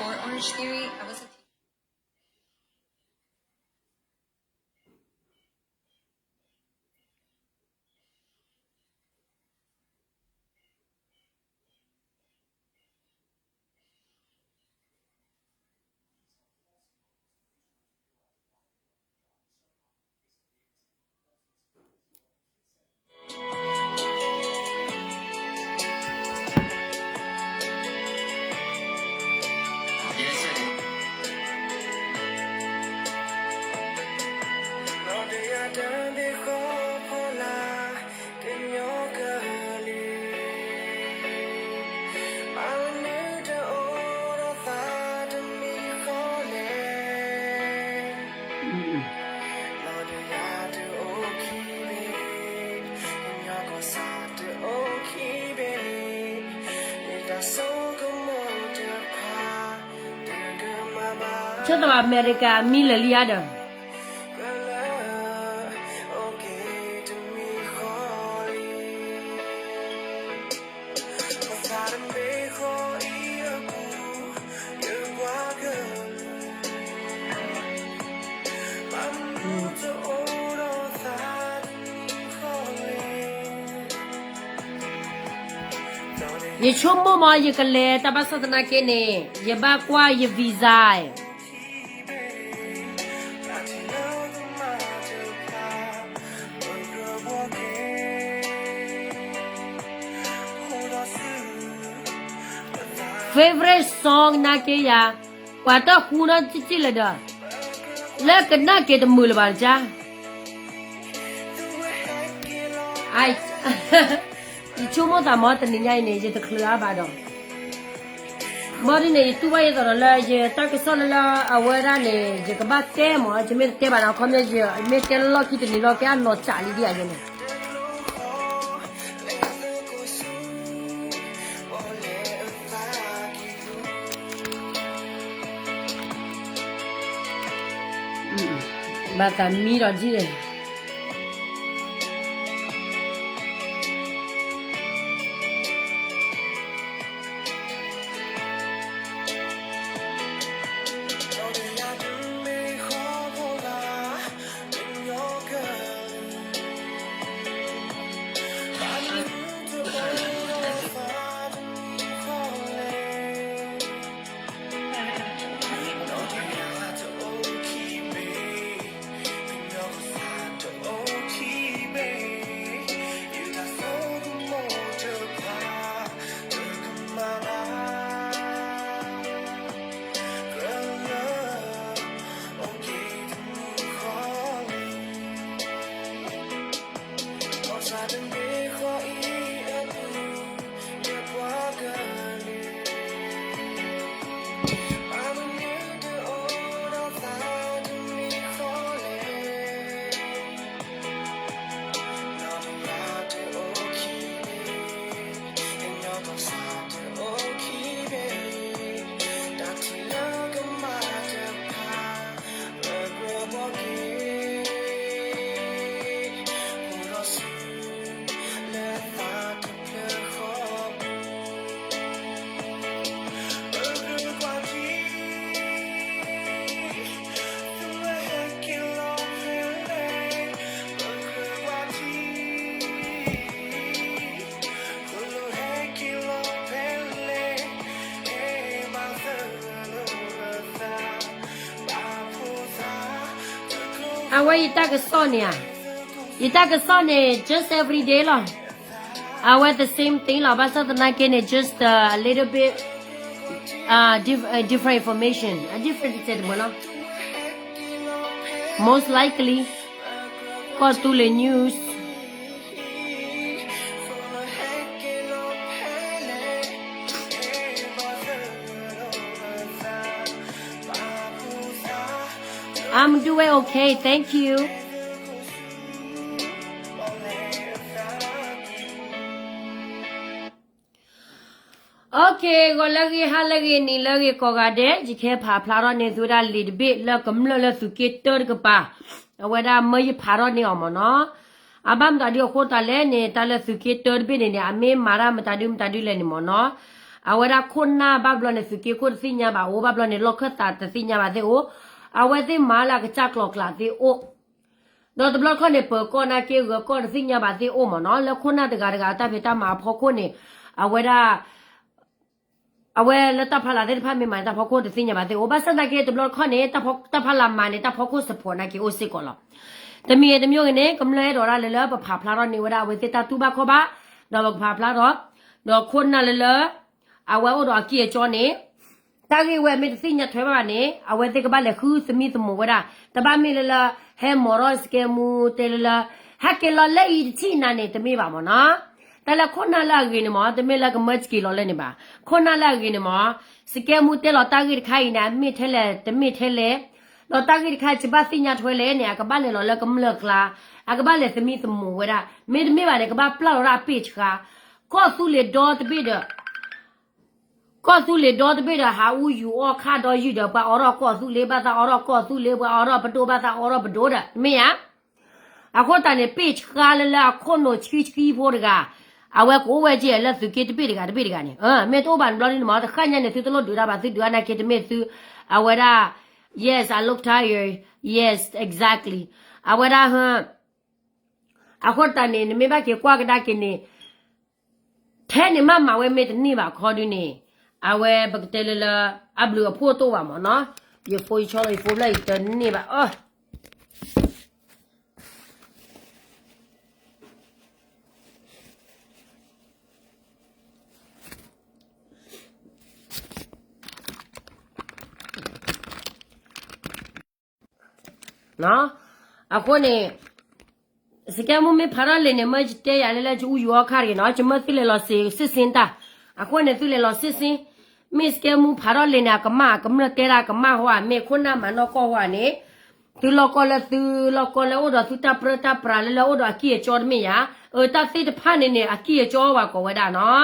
Orange Theory, I was a teacher. ဆၢသးဘၣ်အမဲရကၤအမံလၢာ်လံဧါဒီး ယဆိကမိၣ်မ့ၢ် ယကလဲၤတၢ်ဘၣ်ဆၣ်သနာ်က့န့ၣ် ယဘၣ်ကွၢ်ယ visa ဧါ. Favorite song နာ်က့ယၤ, ပှၤတၢ်ဃူနီၢ်စံၣ်စံၣ်လၢဒီး, လၢကနၣ်က့ၤတမုာ်လၢၤဘၣ်တကါ ယဆိကမိၣ်သးမ့ၢ်တနံၤညါအံၤန့ၣ် ယတချုးအါဘၣ်ဒီး, ဘၣ်ဒ်န့ၣ် ယတူၢ်ဘၣ်ယသးဒီးလၢ ယတၢ်ကစီၣ်လၢလၢအဝဲဒၣ်န့ၣ် ယကဘၣ်တဲမ့ၢ် ယမ့ၢ်တတဲဘၣ်န့ၣ် အခီပညီ ယမ့ၢ်တဲလၢလီၢ်ခံတနံၤလီၤ ကဲအနီၢ်စးလံဒ်အံၤန့ၣ် ဘၣ်သးမံဒီးဒ်န့ၣ် အဝဲယတၢ်ကစီၣ်န့ၣ်ဧါ, ယတၢ်ကစီၣ်န့ၣ် just every day လီၤ. အဝဲ the same thing လီၤ. ဘၣ်ဆၣ်သနာ်က့န့ၣ် just a little bit, uh, diff- uh, different information, a different တဲတမုာ်လီၤ. Most likely ကီၢ်သူလ့ၤ news. I'm doing okay, thank you. Okay, ဂီၤလၢအဂ့ၤ ဟါလၢအဂ့ၤ နံၤလၢအဂ့ၤ ကိးဂၤဒဲး, ယကဟဲဖးဖျါထီၣ်န့ၢ်သုဝဲဒၣ် လံာ်တဘ့ၣ် လၢကမျၢၢ်လၢသုးက့တၢတကပၤ, အဝဲဒၣ်မၢယဖးထီၣ်န့ၢ်အီၤမ့ၢ်နီၤ. အဘၣ်မတၤဒုအဃိသတးလဲၣ်န့ၣ် တၢ်လၢသုးက့တၢတဘ့ၣ်န့ၣ်န့ၣ် အမ့ၢ်မၤတၢ်မတၤဒုမတၤဒုလဲၣ်န့ၣ်မ့ၢ်နီၤ. အဝဲဒၣ်ခိၣ်နၢ်ဘၣ်ဘျီန့ၣ် သုးက့ခိၣ်တသ့ၣ်ညါဘၣ်အိၣ်, ဘၣ်ဘျီန့ၣ် လီၢ်ခၢၣ်သးတသ့ၣ်ညါဘၣ်သ့ၣ်အိၣ်, အဝဲသ့ၣ်မၤလၢအကစၢ်ကျိၤကျဲသ့ၣ်အိၣ်, ဒီးတဘျီတခီၣ်န့ၣ် ပၢၤကီၢ်နာ်က့ဂၢၤကီၢ်တသ့ၣ်ညါဘၣ်သ့ၣ်အိၣ်မ့ၢ်နီၤ, လၢခိၣ်နၢ်တဂၤတဂၤတၢ်ဖံးတၢ်မၤအဖီခိၣ်န့ၣ်, အဝဲဒၣ် အဝဲလၢတၢ်ဖီလာ်သ့ၣ်တဖၣ်မ့ၢ်မၤန့ၣ် တၢ်ဖီခိၣ်တသ့ၣ်ညါဘၣ်သ့ၣ်အိၣ်, ဘၣ်ဆၣ်သနာ်က့ တဘျီတခီၣ်န့ၣ် တၢ်ဖီလာ်မၤန့ၣ် တၢ်ဖီခိၣ် support နာ်က့အိၣ်စ့ၢ်ကီးလီၤ. တမံၤတမံၤဂ့ၤန့ၣ် ကမျၢၢ်အဲၣ်ဒိးဒၣ်လၢလၢပဖးဖျါထီၣ်န့ၢ်ဝဲဒၣ်အဝဲသ့ၣ်တၢ်တူၢ်ဘၣ်ခီၣ်ဘၣ်, ဒီးပကဖးဖျါထီၣ်, ဒီးခိၣ်နၢ်လၢလၢ အဝဲအိၣ်ဒီးအကံၢ်အကၠီန့ၣ် တၢ်ဂ့ၢ်ဝဲမ့ၢ်တသ့ၣ်ညါထွဲဘၣ်ဘၣ်န့ၣ် အဝဲသ့ၣ်ကဘၣ်လဲၤဃုသမံသမိးဝဲဒၣ်, တဘၣ်မ့ၢ်လၢလၢ ဟဲမီၤထီၣ်စကဲမူတဲလၢလၢ ဟဲက့ၤလီၤလၢအံၤတထံၣ်နၤန့ၣ် တမ့ၢ်ဘၣ်မ့ၢ်နီၤ. တၢ်လၢခိၣ်နၢ်လၢအဂ့ၤန့ၣ်မ့ၢ် တမ့ၢ်လၢကမၢက့ၤလီၤလၢန့ၣ်ဘၣ်. ခိၣ်နၢ်လၢအဂ့ၤန့ၣ်မ့ၢ် စကဲမူတဲလီၤတၢ်ဂ့ၢ်တခါအံၤန့ၣ် အမ့ၢ်ထဲလဲၣ် တမ့ၢ်ထဲလဲၣ်, ဒီးတၢ်ဂ့ၢ်တခါ ယဘၣ်သ့ၣ်ညါထွဲလဲၣ်န့ၣ် အကဘၣ်လဲၤလီၤလၢကမျၢၢ်ကျါ, အကဘၣ်လဲၤသမံသမိးဝဲဒၣ်, မ့တမ့ၢ်ဘၣ်န့ၣ် ကဘၣ်ပျၢ်လီၤဒၣ်အပ့ၢ်ဆှါ, ကီၢ်သူလ့ၤဒီတဘ့ၣ်ဒီး ကီၢ်သူလ့ၤဒီတဘ့ၣ်ဒီး ဟးအူယူၤအီၣ်ခၣ်ဒီယုၢ်ဒီး ပှၤအိးထီၣ်ကီၢ်သူလ့ၤဘၣ်သးအိးထီၣ်ကီၢ်သူလ့ၤ, ပှၤအိးထီၣ်ပဒိၣ်ဘၣ်သးအိးထီၣ်ပဒိၣ်ဒီး တမ့ၢ်ဧါ. အဃိသတးန့ၣ် ပ့ၢ်ဆှါလၢလၢအခိၣ်နူာ်ဆှံဆှံဖိတဂၤ, အဝဲကအိၣ်ဝဲက့ၤလၢသုးက့တဘ့ၣ်တဂၤတဘ့ၣ်တဂၤန့ၣ်, မ့ၢ်တအိၣ်ဘၣ်န့ၣ်ဘျီဒ်န့ၣ်မ့ၢ် တဃၣ်ညါန့ၣ် သုတလိၣ်ဒုးတၢ်ဘၣ် သုဒုးအါနာ်က့တမ့ၢ်သု, အဝဲဒၣ် yes, I look tired, yes, exactly, အဝဲဒၣ် အဃိသတးန့ၣ် နမ့ၢ်ဘၣ်က့ၤကွၢ်ကဒါက့ၤန့ၣ် ထဲန့ၣ်မ့ၢ်မၤဝဲမ့ၢ်တန့ၢ်ဘၣ်ခီဒုန့ၣ်, အဝဲပကတဲလၢလၢ အဘျုးအဖှိၣ်တအိၣ်ဘၣ်မ့ၢ်နီၤ, ယဖိယဆီလီၤ ယဖိဖျၢၣ်ယတန့ၢ်ဘၣ်အၢ အဃိန့ၣ် စကဲမူမ့ၢ်ဖးထီၣ်လံာ်န့ၣ် မ့ၢ်ယတဲယၤလၢလၢယအူယူၤအီၣ်ခၣ်တဂ့ၤနီၤ, ယမၢသုလဲၤလီၤစ့စ့ၣ်စ့ၣ်တၢ်, အဃိန့ၣ်သုလဲၤလီၤစ့စ့ၣ်, မ့ၢ်စကဲမူဖးထီၣ်လံာ်န့ၣ် အကမၣ် အကမျၢၢ်တဲဒၣ်ကမၣ်ဟီဧါ, မ့ၢ်ခိၣ်နၢ်မၤနီၢ်ကီၢ်ဟီဧါန့ၣ်, သုလီၢ်ကီၢ်လၢသုလီၢ်ကီၢ်လၢအိၣ်ဒီးသုတၢ်ပြၢတၢ်ပြး လၢလၢအိၣ်ဒီးအကံၢ်အကၠီတမ့ၢ်ဧါ, အတၢ်သ့ၣ်တဖၣ်န့ၣ်န့ၣ် အကံၢ်အကၠီဝဲကိးဝဲဒၣ်နီၤ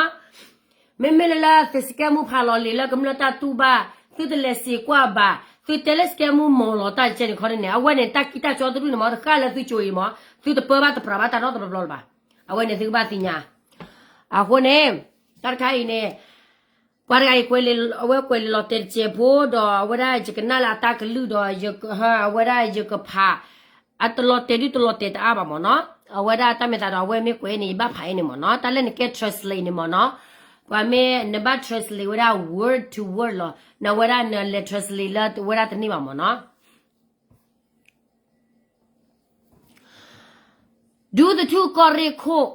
မ့မ့ၢ်လၢလၢသုစကဲမူဖးလီၤလံာ်လၢကမျၢၢ်တၢ်တူၢ်ဘၣ်, သုတလဲၤစ့ကွၢ်ဘၣ်, သုတဲလၢစကဲမူမီၤလီၤတၢ်ကဲန့ၣ်ခီန့ၣ် အဝဲန့ၣ်တၢ်ကံၢ်တၢ်ကၠီတဒူၣ်န့ၣ်မ့ၢ် တဃၣ်လၢသုကၠိအံၤမ့ၢ်, သုတပၢဘၣ်တပြးဘၣ်တၢ်နီတဘျီဘျီလၢၤဘၣ်. အဝဲန့ၣ်သုကဘၣ်သ့ၣ်ညါ. အဃိန့ၣ် တၢ်တခါအံၤန့ၣ် ပှၤတဂၤအံၤ အဝဲကွဲးလံာ်လီၤတဲာ်တစဲးဖိဒီး အဝဲဒၣ်ယကနၣ်လၢအတၢ်ကလုၢ်ဒီး အဝဲဒၣ်ယကဖး အတလီၤတဲာ်ဒုတလီၤတဲာ်တအါဘၣ်မ့ၢ်နီၤ. အဝဲဒၣ်တၢ်မဲာ်သးဒီး အဝဲမ့ၢ်ကွဲးန့ၣ် ယဘၣ်ဖးအံၤန့ၣ်မ့ၢ်နီၤ. တၢ်လၢနကဲ translate န့ၣ်မ့ၢ်နီၤ, ပှၤမ့ၢ်နဘၣ် translate ဝဲဒၣ် word to word လီၤ. နဝဲဒၣ်နလဲၤ translate လၢဝဲဒၣ်တန့ၢ်ဘၣ်မ့ၢ်နီၤ. ဒူသထူၣ်ကီၢ်ရ့ၣ်ခိၣ်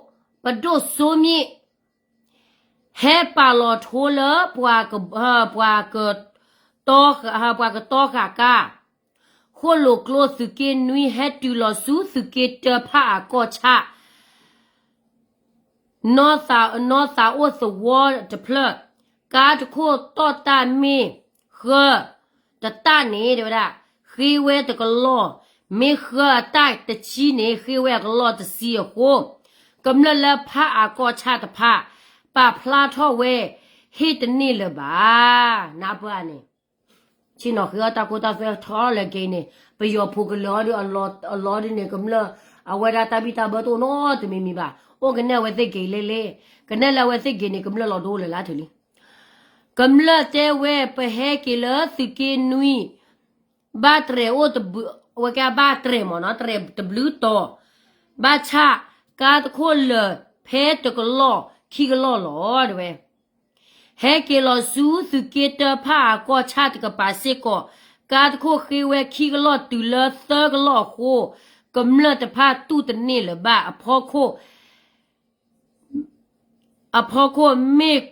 ပဒိၣ်စိမ့ၣ် ဟဲပာ်လီၤထိလၢ ပှၤက ပှၤကတီဃာ်ကါ, ဃိၣ်လိာ်ကျိသုးက့နွံ ဟဲတုၤလီၤဆူသုးက့တၢဖးအကီၢ်ဆၣ် နီၢ်သးအိၣ်သဝီတဖျၢၣ်, ကါတခိၣ်တီၢ်တၢ်မ့ၢ်ဃၢတတၢ်န့ၣ် တဲဝဲဒၣ် ဃ့ဝဲတကလီၢ်, မ့ၢ်ဃၢအတၢ်တဆံန့ၣ် ဃ့ဝဲအကလီၢ်တဆံအဃိ, ကမျၢၢ်လၢဖးအကီၢ်ဆၣ်တဖၣ် ပာ်ဖျါထီၣ်ဝဲ ဟ့ၣ်တန့ၢ်လၢၤဘၣ်. နၢ်ပၢၢ်န့ၣ် ဆ့ၣ်နီၤဃ့အီၣ်တၢ်ခိတၢ်သွဲထီၣ်လၢက့ၤန့ၣ် ပယီၤဖိကလၢၤအီၤဒုး အလီၢ်ဒုးန့ၣ် ကမျၢၢ် အဝဲဒၣ်တၢ်ဘံၣ်တၢ်ဘၢတအိၣ်နီတမံၤမံၤဘၣ်. အိၣ်ကနဲၣ်အဝဲသ့ၣ်က့ၤလဲၣ်လဲၣ်, ကနဲၣ်လၢအဝဲသ့ၣ်က့ၤန့ၣ် ကမျၢၢ်လီၤဒိလၢ်လၢ်ထုးလံ. ကမျၢၢ်တဲဝဲ ပဟဲက့ၤလၢသုးက့နွံ ဘၣ်တြဲၤအိၣ်တဘျုး, အဝဲကဲဘၣ်တြဲၤမ့ၢ်နီၤ, တြဲၤတဘျုးတီၤ, ဘၣ်ဆၣ် ကါတခိၣ်လၢာ်ဖဲတကလီၢ်ခံကလီၢ်လီၤ တဲဝဲ. ဟဲက့ၤလီၤဆူသုးက့တၢဖးအကီၢ်ဆၣ်တကပၤစ့ၢ်ကီး, ကါတခိၣ်ဃ့ဝဲခံကလီၢ်တုၤလၢသၢကလီၢ်အဃိ, ကမျၢၢ်တဖၣ်တူၢ်တန့ၢ်လၢၤဘၣ်. အဖီခိၣ် အဖီခိၣ်မ့ၢ်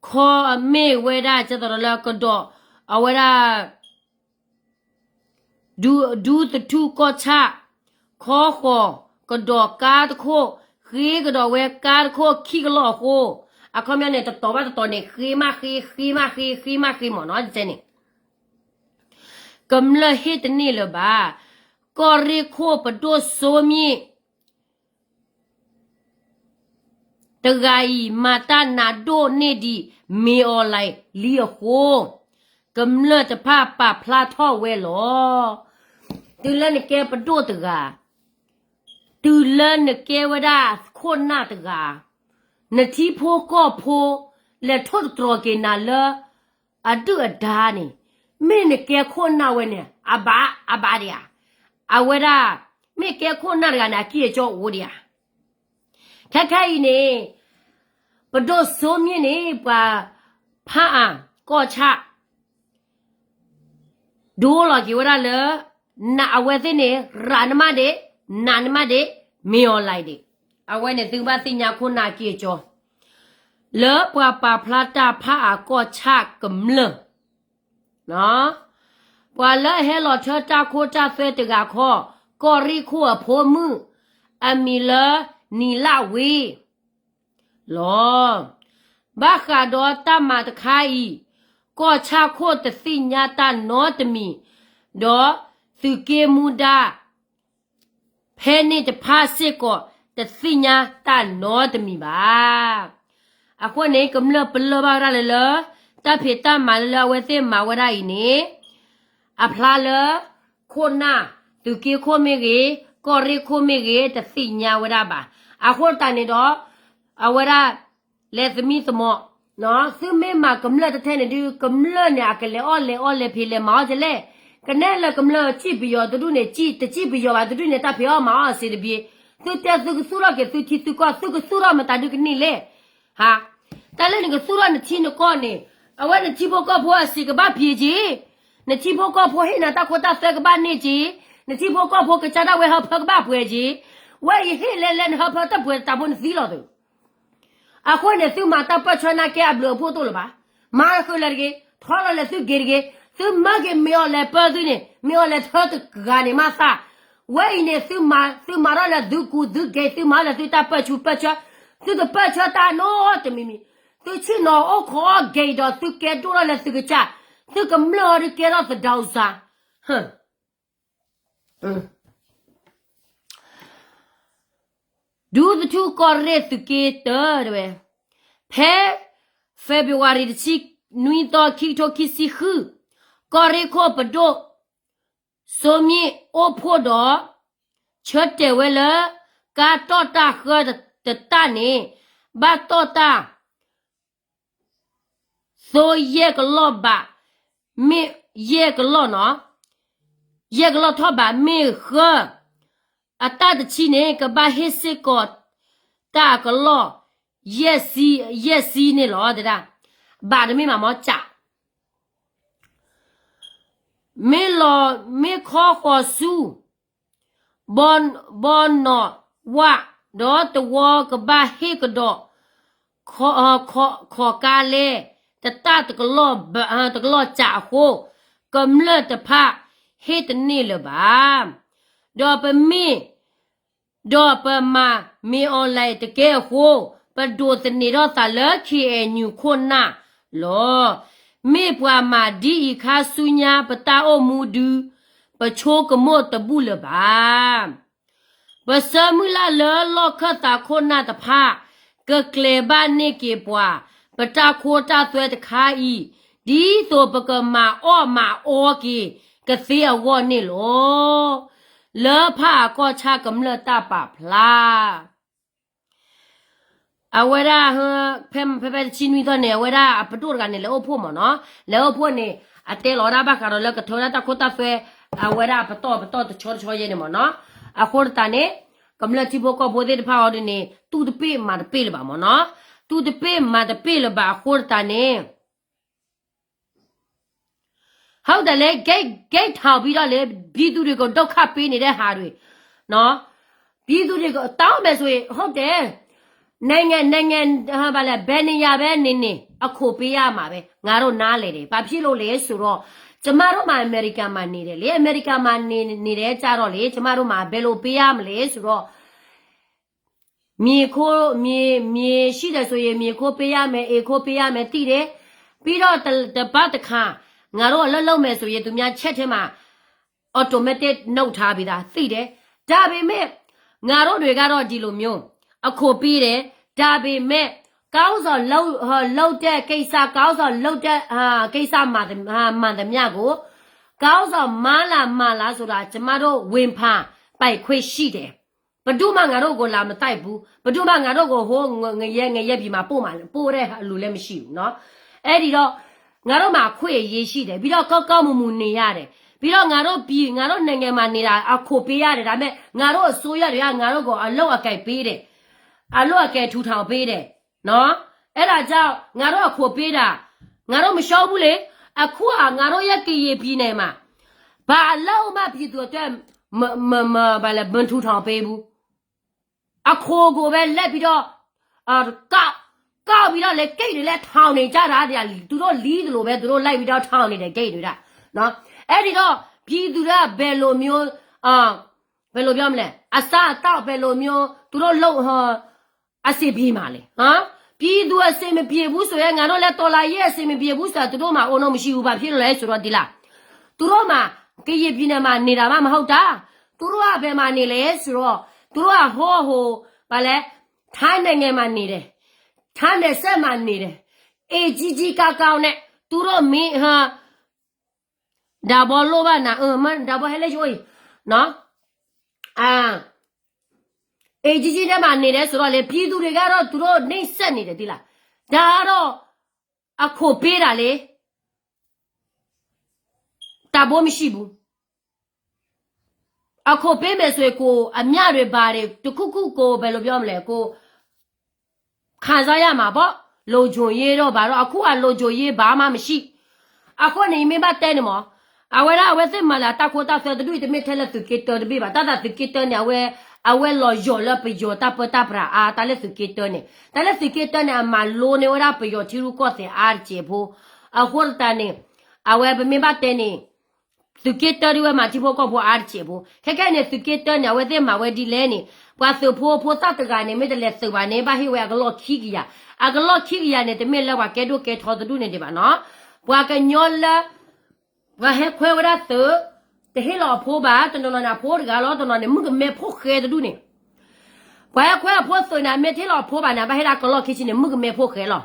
ခီ မ့ၢ်ဝဲဒၣ် ကသိးဒီးလၢကဒီး အဝဲဒၣ် ဒူသထူၣ်ကီၢ်ဆၣ် ခီဃီၤကဒီးကါတခိၣ်, ဃ့ကဒီးဝဲကါတခိၣ်ခံကလီၢ်အဃိ, အခီပညီန့ၣ် တတီၤဘၣ်တတီၤန့ၣ် ဃ့မးဃ့ ဃ့မးဃ့ ဃ့မးဃ့မ့ၢ်နီၤ န့ၣ် ကမျၢၢ်ဟ့ၣ်တန့ၢ်လၢၤဘၣ်. ကီၢ်ရ့ၣ်ခိၣ်ပဒိၣ်စိမ့ၣ် တဂၤအံၤ မၤတၢ်နးဒိၣ်န့ၢ်ဒံး မ့ၢ်အီၤလဲၣ်လံအဃိ, ကမျၢၢ်တဖၣ်ပာ်ဖျါထီၣ်ဝဲလီၤ. တုၤလၢနကဲပဒိၣ်တဂၤ, တုၤလၢနကဲဝဲဒၣ်ခိၣ်နၢ်တဂၤ, နထံဖိကီၢ်ဖိ လဲၤထိၣ်သတြီၤက့ၤနၤလၢအဒုၣ်အဒါန့ၣ်, မ့ၢ်နကဲခိၣ်နၢ်ဝဲန့ၣ် အဘၣ်အဘၣ်ဒံးဧါ. အဝဲဒၣ် မ့ၢ်ကဲခိၣ်နၢ်တဂၤန့ၣ် အကံၢ်အကီအိၣ်ဒံးဧါ. ခဲခဲအံၤန့ၣ် ပဒိၣ်စိမ့ၢ်န့ၣ် ပှၤဖးအါကီၢ်ဆၣ် ဒိလီၤက့ၤဝဲဒၣ်လၢ နအဝဲသ့ၣ်န့ၣ် ရးနမးဒ့, နးနမးဒ့, မ့ၢ်အီၤလဲၣ်ဒ့. အဝဲန့ၣ်သုကဘၣ်သ့ၣ်ညါခိၣ်နၢ်အကံၢ်အကီ လၢပှၤပာ်ဖျါတၢ်ဖးအါကီၢ်ဆၣ်ကမျၢၢ် ပှၤလၢအဟဲလီၤထၢတၢ်ခိတၢ်သွဲတဂၤခီ, ကီၢ်ရ့ၣ်ခိၣ်အဖိမုၣ် အမံၤလၢ နံၤလၣ်ဝ့ လီၤ. ဘၣ်ဃးဒီးတၢ်မၤတခါအံၤ, ကီၢ်ဆၣ်ခိၣ်တသ့ၣ်ညါတၢ်နီတမံၤ, ဒီးသုးက့မူဒါ ဖဲန့ၣ်တဖၣ်စ့ၢ်ကီးတသ့ၣ်ညါတၢ်နီတမံၤဘၣ်. အဃိန့ၣ် ကမျၢၢ်ပလၢၢ်ဘၣ်ဝဲဒၣ်လၢလၢ တၢ်ဖံးတၢ်မၤလၢလၢအဝဲသ့ၣ်မၤဝဲဒၣ်အံၤန့ၣ် အဖျါလၢ ခိၣ်နၢ် သုးက့ခိၣ်မ့ၢ်ဂ့ၤ, ကီၢ်ရ့ၣ်ခိၣ်မ့ၢ်ဂ့ၤ တသ့ၣ်ညါဝဲဒၣ်ဘၣ်. အဃိသတးန့ၣ်ဒီး အဝဲဒၣ် လဲၤသမံသမိး, သုမ့ၢ်မၤကမျၢၢ်တထဲန့ၣ်ဒုး ကမျၢၢ်န့ၣ် အကလဲၤအီၣ်လဲၤအီလဲၤဖံး လဲၤမၤအီၣ်ကလဲၣ်. ကနဲလၢကမျၢၢ်စံၣ်ပယီၤတဒူၣ်န့ၣ် တစံၣ်ပယီၤဘၣ်တဒူၣ်န့ၣ် တၢ်ဖံးအီၣ်မၤအီၣ်အစ့တဘ့ၣ်. သုတဲသုကသူၣ်ထီၣ်က့ၤသုထံသုကီၢ် သုကသူၣ်ထီၣ်မတၤဒုကန့ၢ်လဲၣ်. ဟါ, တၢ်လၢနကသူၣ်ထီၣ်နထံနကီၢ်န့ၣ် အဝဲနထံဖိကီၢ်ဖိအစ့ကဘၣ်ပှဲၤက့ၤ, နထံဖိကီၢ်ဖိဟ့ၣ်နၤတၢ်ခိတၢ်သွဲကဘၣ်န့ၢ်က့ၤ, နထံဖိကီၢ်ဖိကစၢ်ဒၣ်ဝဲဟၢဖၢကဘၣ်ပှဲၤက့ၤ. ဝဲအံၤဟ့ၣ်လဲၤလဲၤနဟၢဖၢတပှဲၤတၢ်ဖိနသံလီၤသုး အဃိန့ၣ် သုမၤတၢ်ပၢၢ်ဆၢနာ်ကဲအဘျုးအဖှိၣ်တအိၣ်လၢၤဘၣ်. မၤဃုာ်လၢၤတဂ့ၤ, ထီလီၤလၢၤသုဂ့ၤတဂ့ၤ, သုမၢက့ၤမ့ၢ်အီၤလဲၤပၢသုန့ၣ် မ့ၢ်အီၤလဲၤထၢတဂၤန့ၣ်မးသး. ဝဲအံၤန့ၣ် သုမၤထီၣ်လၢသုကူသုဂ့ၤ, သုမၤထီၣ်လၢသုတၢ်ပၢၢ်ဆူၣ်ပၢၢ်ဆၢ, သုတပၢၢ်ဆၢတၢ်နီတမံၤမံၤ, သုဆ့ၣ်နီၤအိၣ်ခိးအီၣ်ဂ့ၤဒီးသုကဲဒိၣ်ထီၣ်လၢသုကစၢ်, သုကမျၢၢ်အီၤဒုးကဲထီၣ်သဒၢစါ ဒူသထူၣ်ကီၢ်ရ့ၣ်သုးက့တၢ တဲဝဲ, ဖဲ February တဆံနွံသီ ခံကထိခံဆံဃု, ကီၢ်ရ့ၣ်ခိၣ်ပဒိၣ် စိမ့ၣ်အိၣ်ဖှိၣ်ဒီး ဆၢတဲာ်ဝဲလၢ ကါတီၢ်တၢ်ဃၢတတၢ်န့ၣ် ဘၣ်တီၢ်တၢ် သိယဲၢ်ကလီၢ်ဘး, မ့ၢ်ယဲၢ်ကလီၢ်နီၤ, ယဲၢ်ကလီၢ်ထီၣ်ဘး မ့ၢ်ဃၢ အတၢ်တဆံန့ၣ် ကဘၣ်ဟ့ၣ်စ့ၢ်ကီး တၢ်ကလီၢ် ယဲၢ်ဆံ, ယဲၢ်ဆံန့ၣ်လီၤ. တဲဒၣ် ဘးတမ့ၢ်မးမီၤ ကး မ့ၢ်လီၤ မ့ၢ်ခီဃီၤဆူ ဘီနီၣ်ဝၣ် ဒီးတဝီကဘၣ်ဟ့ၣ်ကဒီး ခီကါလဲ တတၢ်တကလီၢ်ကးအဃိ ကမျၢၢ်တဖၣ်ဟ့ၣ်တန့ၢ်လၢၤဘၣ်. ဒီးပမ့ၢ် ဒီးပမၤမ့ၢ်အီၤလဲၣ်တကဲအဃိ ပဒိးသန့ၤထီၣ်သးလၢ KNU ခိၣ်နၢ်လီၤ. မ့ၢ်ပှၤမၤဒ်အံၤခါဆူညါ ပတၢ်အိၣ်မူဒု ပဆိကမိၣ်တဘူၣ်လၢၤဘၣ်. ပဆၢမုၢ်လၢ်လၢလီၢ်ခၢၣ်သးခိၣ်နၢ်တဖၣ် ကကျဲၤဘၣ်န့ၢ်က့ၤပှၤ ပတၢ်ခိတၢ်သွဲတခါအံၤ ဒ်သိးပကမၤအီၣ်မၤအီက့ၤကသ့အဂီၢ်န့ၣ်လီၤ. လၢဖးအါကီၢ်ဆၣ်ကမျၢၢ်တၢ်ပာ်ဖျါ အဝဲဒၣ် ဖဲဖဲဖဲတဆံနွံသီန့ၣ် အဝဲဒၣ်အပဒိၣ်တဂၤန့ၣ် လဲၤအိၣ်ဖှိၣ်မးနီၤ, လဲၤအိၣ်ဖှိၣ်န့ၣ် အတဲလီၤဝဲဒၣ်ဘၣ်ဃးဒီးလၢကထၢဝဲဒၣ်တၢ်ခိတၢ်သွဲ အဝဲဒၣ်အပတီၢ်ပတီၢ်တဆီတဆီယဲန့ၣ်မးနီၤ. အဃိသတးန့ၣ် ကမျၢၢ်ထံဖိကီၢ်ဖိသ့ၣ်တဖၣ်အီၤဒ်န့ၣ် သူၣ်တပ့ၢ်မၤတပ့ၢ်လၢၤဘၣ်မးနီၤ, သူၣ်တပ့ၢ်မၤတပ့ၢ်လၢၤဘၣ်အဃိသတးန့ၣ် ဟုတ်တယ်လေ, ဂိတ်ထောင်ပြီးတော့လေ, ပြည်သူတွေကို ဒုက္ခပေးနေတဲ့ဟာတွေနော်, ပြည်သူတွေကို တောင်းမယ်ဆိုရင် ဟုတ်တယ်, နိုင်ငံနိုင်ငံဘာလဲဘယ်နေရာပဲနေနေ အခွန်ပေးရမှာပဲ, ငါတို့နားလည်တယ်, ဘာဖြစ်လို့လဲဆိုတော့ ကျမတို့မှာ အမေရိကန်မှာနေတယ်လေ, အမေရိကန်မှာနေနေတဲ့ကြတော့လေ, ကျမတို့မှာဘယ်လိုပေးရမလဲဆိုတော့ မြေခိုးမြေမြေရှိတယ်ဆိုရင်မြေခိုးပေးရမယ်, အိမ်ခိုးပေးရမယ်, သိတယ်. ပြီးတော့တစ်တစ်ပတ်တစ်ခါ ငါတို့အလုပ်လုပ်မယ်ဆိုရင် သူများချက်ထဲမှာ automatic နှုတ်ထားပြီးသား, သိတယ်. ဒါပေမဲ့ ငါတို့တွေကတော့ဒီလိုမျိုး အခွန်ပေးတယ်. ဒါပေမဲ့ ကောင်းဆောင်လုပ်လုပ်တဲ့ကိစ္စ, ကောင်းဆောင်လုပ်တဲ့ဟာကိစ္စမှန်သမျှကို ကောင်းဆောင်မှားလားမလားဆိုတာ ကျမတို့ဝန်ခံပိုင်ခွင့်ရှိတယ်. ဘယ်သူမှ ငါတို့ကို လာမတိုက်ဘူး, ဘယ်သူမှ ငါတို့ကို ဟို ငရဲ ငရဲပြည်မှာ ပို့မှာ ပို့တဲ့အလိုလည်း မရှိဘူးနော်. အဲ့ဒီတော့ ငါတို့မှာ အခွင့်အရေးရှိတယ်, ပြီးတော့ ကောင်းကောင်းမွန်မွန်နေရတယ်, ပြီးတော့ ငါတို့ပြည် ငါတို့နိုင်ငံမှာ နေတာ အခွင့်ပေးရတယ်, ဒါပေမဲ့ ငါတို့အစိုးရတွေက ငါတို့ကို အလုပ်အကိုင်ပေးတယ်, အလုပ်အကိုင်ထူထောင်ပေးတယ်နော်. အဲ့ဒါကြောင့် ငါတို့အခွင့်ပေးတာ, ငါတို့မရှုံးဘူးလေ. အခုက ငါတို့ရဲ့ ကရင်ပြည်နယ်မှာ ဘာအလုပ်မှ ပြည်သူအတွက် မ မ မ ဘာလဲ မထူထောင်ပေးဘူး. အခွင့်ကိုပဲ လိုက်ပြီးတော့ ကောက် ကောက်ပြီးတော့ လဲ ဂိတ်တွေလည်း ထောင်နေကြတာ, သူတို့လီသလိုပဲ သူတို့လိုက်ပြီးတော့ ထောင်နေတယ် ဂိတ်တွေက နော်. အဲ့ဒီတော့ ပြည်သူတွေက ဘယ်လိုမျိုး ဘယ်လိုပြောမလဲ အစားအသောက် ဘယ်လိုမျိုး သူတို့လုပ် အဆင်ပြေမှာလဲ, ပြည်သူ အဆင်မပြေဘူးဆိုရင် ငါတို့လည်း တော်လှန်ရေး အဆင်မပြေဘူးဆိုတာ သူတို့မှာ အုံနောက်မရှိဘူး, ဘာဖြစ်လို့လဲဆိုတော့ ဒီလား, သူတို့မှာ ကရင်ပြည်နယ်မှာ နေတာမှ မဟုတ်တာ, သူတို့က ဘယ်မှာနေလဲဆိုတော့ သူတို့က ဟို ဟို ဘာလဲ ထိုင်းနိုင်ငံမှာ နေတယ်, ထိုင်းနယ်စပ်မှာ နေတယ်, အိမ်ကြီးကြီးကောင်းကောင်းနဲ့ သူတို့မင်း ဒါဘီလိၣ်ဘၣ်နၤ အၢ မ့ၢ်ဒါဘီဟဲလၢယအိၣ်အံၤ နော်. အၢ အိမ်ကြီးကြီးထဲမှာ နေတယ်ဆိုတော့ လဲ ပြည်သူတွေကတော့ သူတို့နှိပ်စက်နေတယ် သိလား. ဒါကတော့ အခွင့်ပေးတာလေ, တန်ဖိုးမရှိဘူး. အခွင့်ပေးမယ်ဆိုရင် ကိုယ်အမြတ်တွေဘာတွေ တစ်ခုခုကို ဘယ်လိုပြောမလဲ ကိုယ် ခံစားရမှာပေါ့, လုံခြုံရေးတို့ဘာတို့, အခုက လုံခြုံရေးဘာမှမရှိ. အဃိန့ၣ် ယမ့ၢ်ဘၣ်တဲန့ၣ်မး, အဝဲဒၣ် အဝဲသ့ၣ်မၤလၢတၢ်ခိတၢ်သွဲတဒူၣ်အံၤ တမ့ၢ်ထဲလၢသုးက့တၢတဘ့ၣ်ဘၣ်, တၢ်သးသုးက့တၢန့ၣ် အဝဲ အဝဲလီၤယီၤလၢပယီၤတၢ်ပၢတၢ်ပြးအါ, တၢ်လၢသုးက့တၢန့ၣ်, တၢ်လၢသုးက့တၢန့ၣ် အမၤလိန့ၢ်ဝဲဒၣ်ပယီၤထံရူၢ်ကီၢ်သဲးအါတစဲးဖိ, အဃိသတးန့ၣ် အဝဲပမ့ၢ်ဘၣ်တဲန့ၣ် သုးက့တၢဒ်ဝဲမၤထံဖိကီၢ်ဖိအါတစဲးဖိ, ခဲခဲန့ၣ် သုးက့တၢန့ၣ် အဝဲသ့ၣ်မၤဝဲဒ်လဲၣ်န့ၣ်, ပှၤသုးဖိဖိသၣ်တဂၤန့ၣ် မ့ၢ်တလဲၤသုးဘၣ်န့ၣ် ဘၣ်ဟ့ၣ်ဝဲအကလီၢ်ခံကယၤ, အကလီၢ်ခံကယၤန့ၣ် တမ့ၢ်လၢပှၤကဲဒိၣ်ကဲထီတဒူၣ်န့ၣ်ဒံးဘၣ်နီၤ, ပှၤကညီလၢ ပှၤဟဲခွဲဝဲဒၣ်သုး, တဟ့ၣ်လီၤအဖိဘၣ်, တနီၤနီၤန့ၣ် အဖိတဂၤလီၤ, တနီၤန့ၣ် မုၣ်ကမဲဖိဃဲတဒူၣ်န့ၣ်, ပှၤဟဲခွဲအဖိသုးန့ၣ် အမ့ၢ်တဟ့ၣ်လီၤအဖိဘၣ်န့ၣ် ဘၣ်ဟ့ၣ်ဒၣ်ကလီၢ်ခံဆံန့ၣ် မုၣ်ကမဲဖိဃဲလီၤ.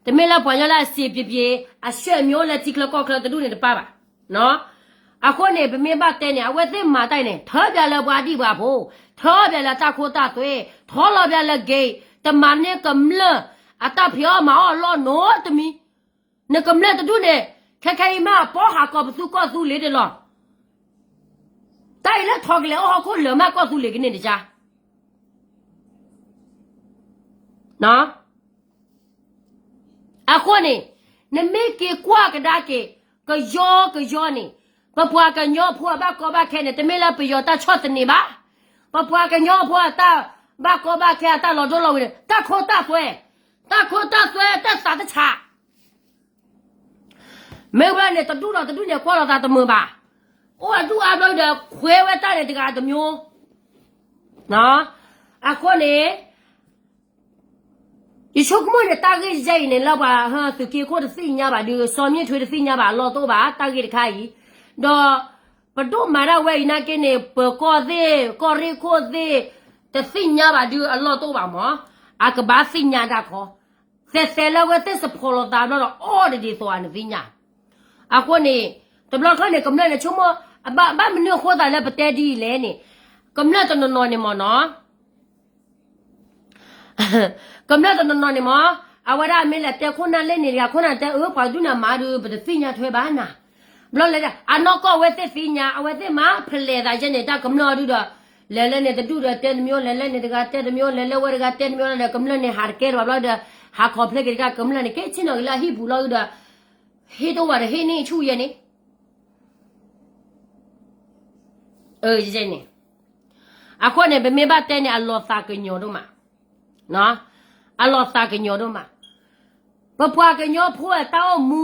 တမ့ၢ်လၢပှၤညီလၢအစံးပျ့ပျ့, အဆွဲမျိုးလၢထံချၢကီၢ်ချၢတဒူၣ်န့ၣ်တပၣ်ဘၣ်. အဃိန့ၣ် ပမ့ၢ်ဘၣ်တဲန့ၣ် အဝဲသ့ၣ်မၤတၢ်အံၤန့ၣ် ထၢပၠးလၢပှၤဒံၣ်ပှၤဖိ, ထၢပၠးလၢတၢ်ခိတၢ်သွဲ, ထီလီၤပၠးလၢ gate, တမၤန့ၢ်ကမျၢၢ်အတၢ်ဖံးအီၣ်မၤအီၣ်အလီၢ်နီတမံၤ, နကမျၢၢ်တဒူၣ်န့ၣ် ခဲခဲအံၤမ့ၢ်အပီၢ်ဟးကီးပသူကီၢ်သူလ့ၤတလီၤ. တၢ်အံၤလၢထီကလဲၤအီၣ်ဟီၣ်ခိၣ်လၢာ်မးကီၢ်သူလ့ၤကန့ၢ်တကါ အဃိန့ၣ် နမ့ၢ်က့ၤကွၢ်ကဒါက့ၤ ကယီကယီန့ၣ် ပပှၤကညီဖိအဘၣ်ကီဘၣ်ခဲန့ၣ် တမ့ၢ်လၢပယီၤတၢ်ဆီၣ်သနံးဘၣ်. ပပှၤကညီဖိအတၢ်ဘၣ်ကီဘၣ်ခဲအတၢ်လီၤဒိၣ်လီၤဝ့ၤန့ၣ် တၢ်ခိတၢ်သွဲ, တၢ်ခိတၢ်သွဲတၢ်သးတဆး မ့ၢ်ဝဲန့ၣ် တဒူၣ်ဒီးတဒူၣ်န့ၣ် ကွၢ်လိာ်သးတမုာ်ဘၣ်. အိၣ်အဒူၣ်အါဘျီဒီး ခွဲဝဲတၢ်န့ၣ်တဂၤတမျိုး. အဃိန့ၣ် ယဆိကမိၣ်န့ၣ် တၢ်ဂ့ၢ်ယဲအံၤန့ၣ် လၢပှၤသုးက့ခိၣ်တသ့ၣ်ညါဘၣ်ဒီး စီၤမ့ၣ်ထွ့တသ့ၣ်ညါဘၣ်အလီၢ်တအိၣ်ဘၣ် တၢ်ဂ့ၢ်တခါအံၤ, ဒီး ပဒိၣ်မၤဒၣ်ဝဲအံၤနာ်က့န့ၣ် ပၢၤကီၢ်သ့ၣ် ကီၢ်ရ့ၣ်ခိၣ်သ့ၣ် တသ့ၣ်ညါဘၣ်ဒီးအလီၢ်တအိၣ်ဘၣ်မး, အကဘၣ်သ့ၣ်ညါတၢ်ခီ, သဲးသဲးလၢဝဲသ့ၣ်စဖီၣ်လိာ်သးဘျီဒီး အီၣ်တဒ်သိးအနသ့ၣ်ညါ. အဃိန့ၣ် တဘျီခီန့ၣ် ကမျၢၢ်န့ၣ်ဆိကမိၣ် ဘၣ်မနုၤအဃိသးလၢပတဲဒ်အံၤလဲၣ်န့ၣ်, ကမျၢၢ်တနီၤနီၤန့ၣ်မ့ၢ်နီၤ ကမျၢၢ်တနီၤနီၤန့ၣ်မ့ၢ် အဝဲဒၣ်မ့ၢ်လဲၤတဲခိၣ်နၢ်လၢန့ၣ်တဂၤ ခိၣ်နၢ်တဲ အၢ ပှၤဒုးနၤမၤဒီး ပတသ့ၣ်ညါထွဲဘၣ်နၤ, ဘျီလဲၤ အနီၢ်ကီၢ်ဝဲသ့ၣ်သ့ၣ်ညါ အဝဲသ့ၣ်မၤဖလဲးသးယဲန့ၣ် တၢ်ကမျၢၢ်ဒုဒီး လဲၤလၢန့ၣ်တဒူၣ်ဒီးတဲတမျိုး လဲၤလၢန့ၣ်တဂၤတဲတမျိုး လဲၤလၢဝဲတဂၤတဲတမျိုးဒီး ကမျၢၢ်န့ၣ်ဟးတကဲတဘၣ်ဘျီဒီး ဟးခီဖျိက့ၤတခါ ကမျၢၢ်န့ၣ် က့ၤဆ့ၣ်နီၤက့ၤလၢအဟံၣ်ပူၤလီၤဒီး ဟ့ၣ်တအိၣ်ဘၣ်ဒီးဟ့ၣ်န့ၢ်ဆူၣ်ယဲန့ၣ် န့ၣ်, အဃိန့ၣ် ပမ့ၢ်ဘၣ်တဲန့ၣ် အလီၤသးကညီၤဒိၣ်မး, အလီၤသးကညီၤဒိၣ်မး, ပပှၤကညီဖိအတၢ်အိၣ်မူ,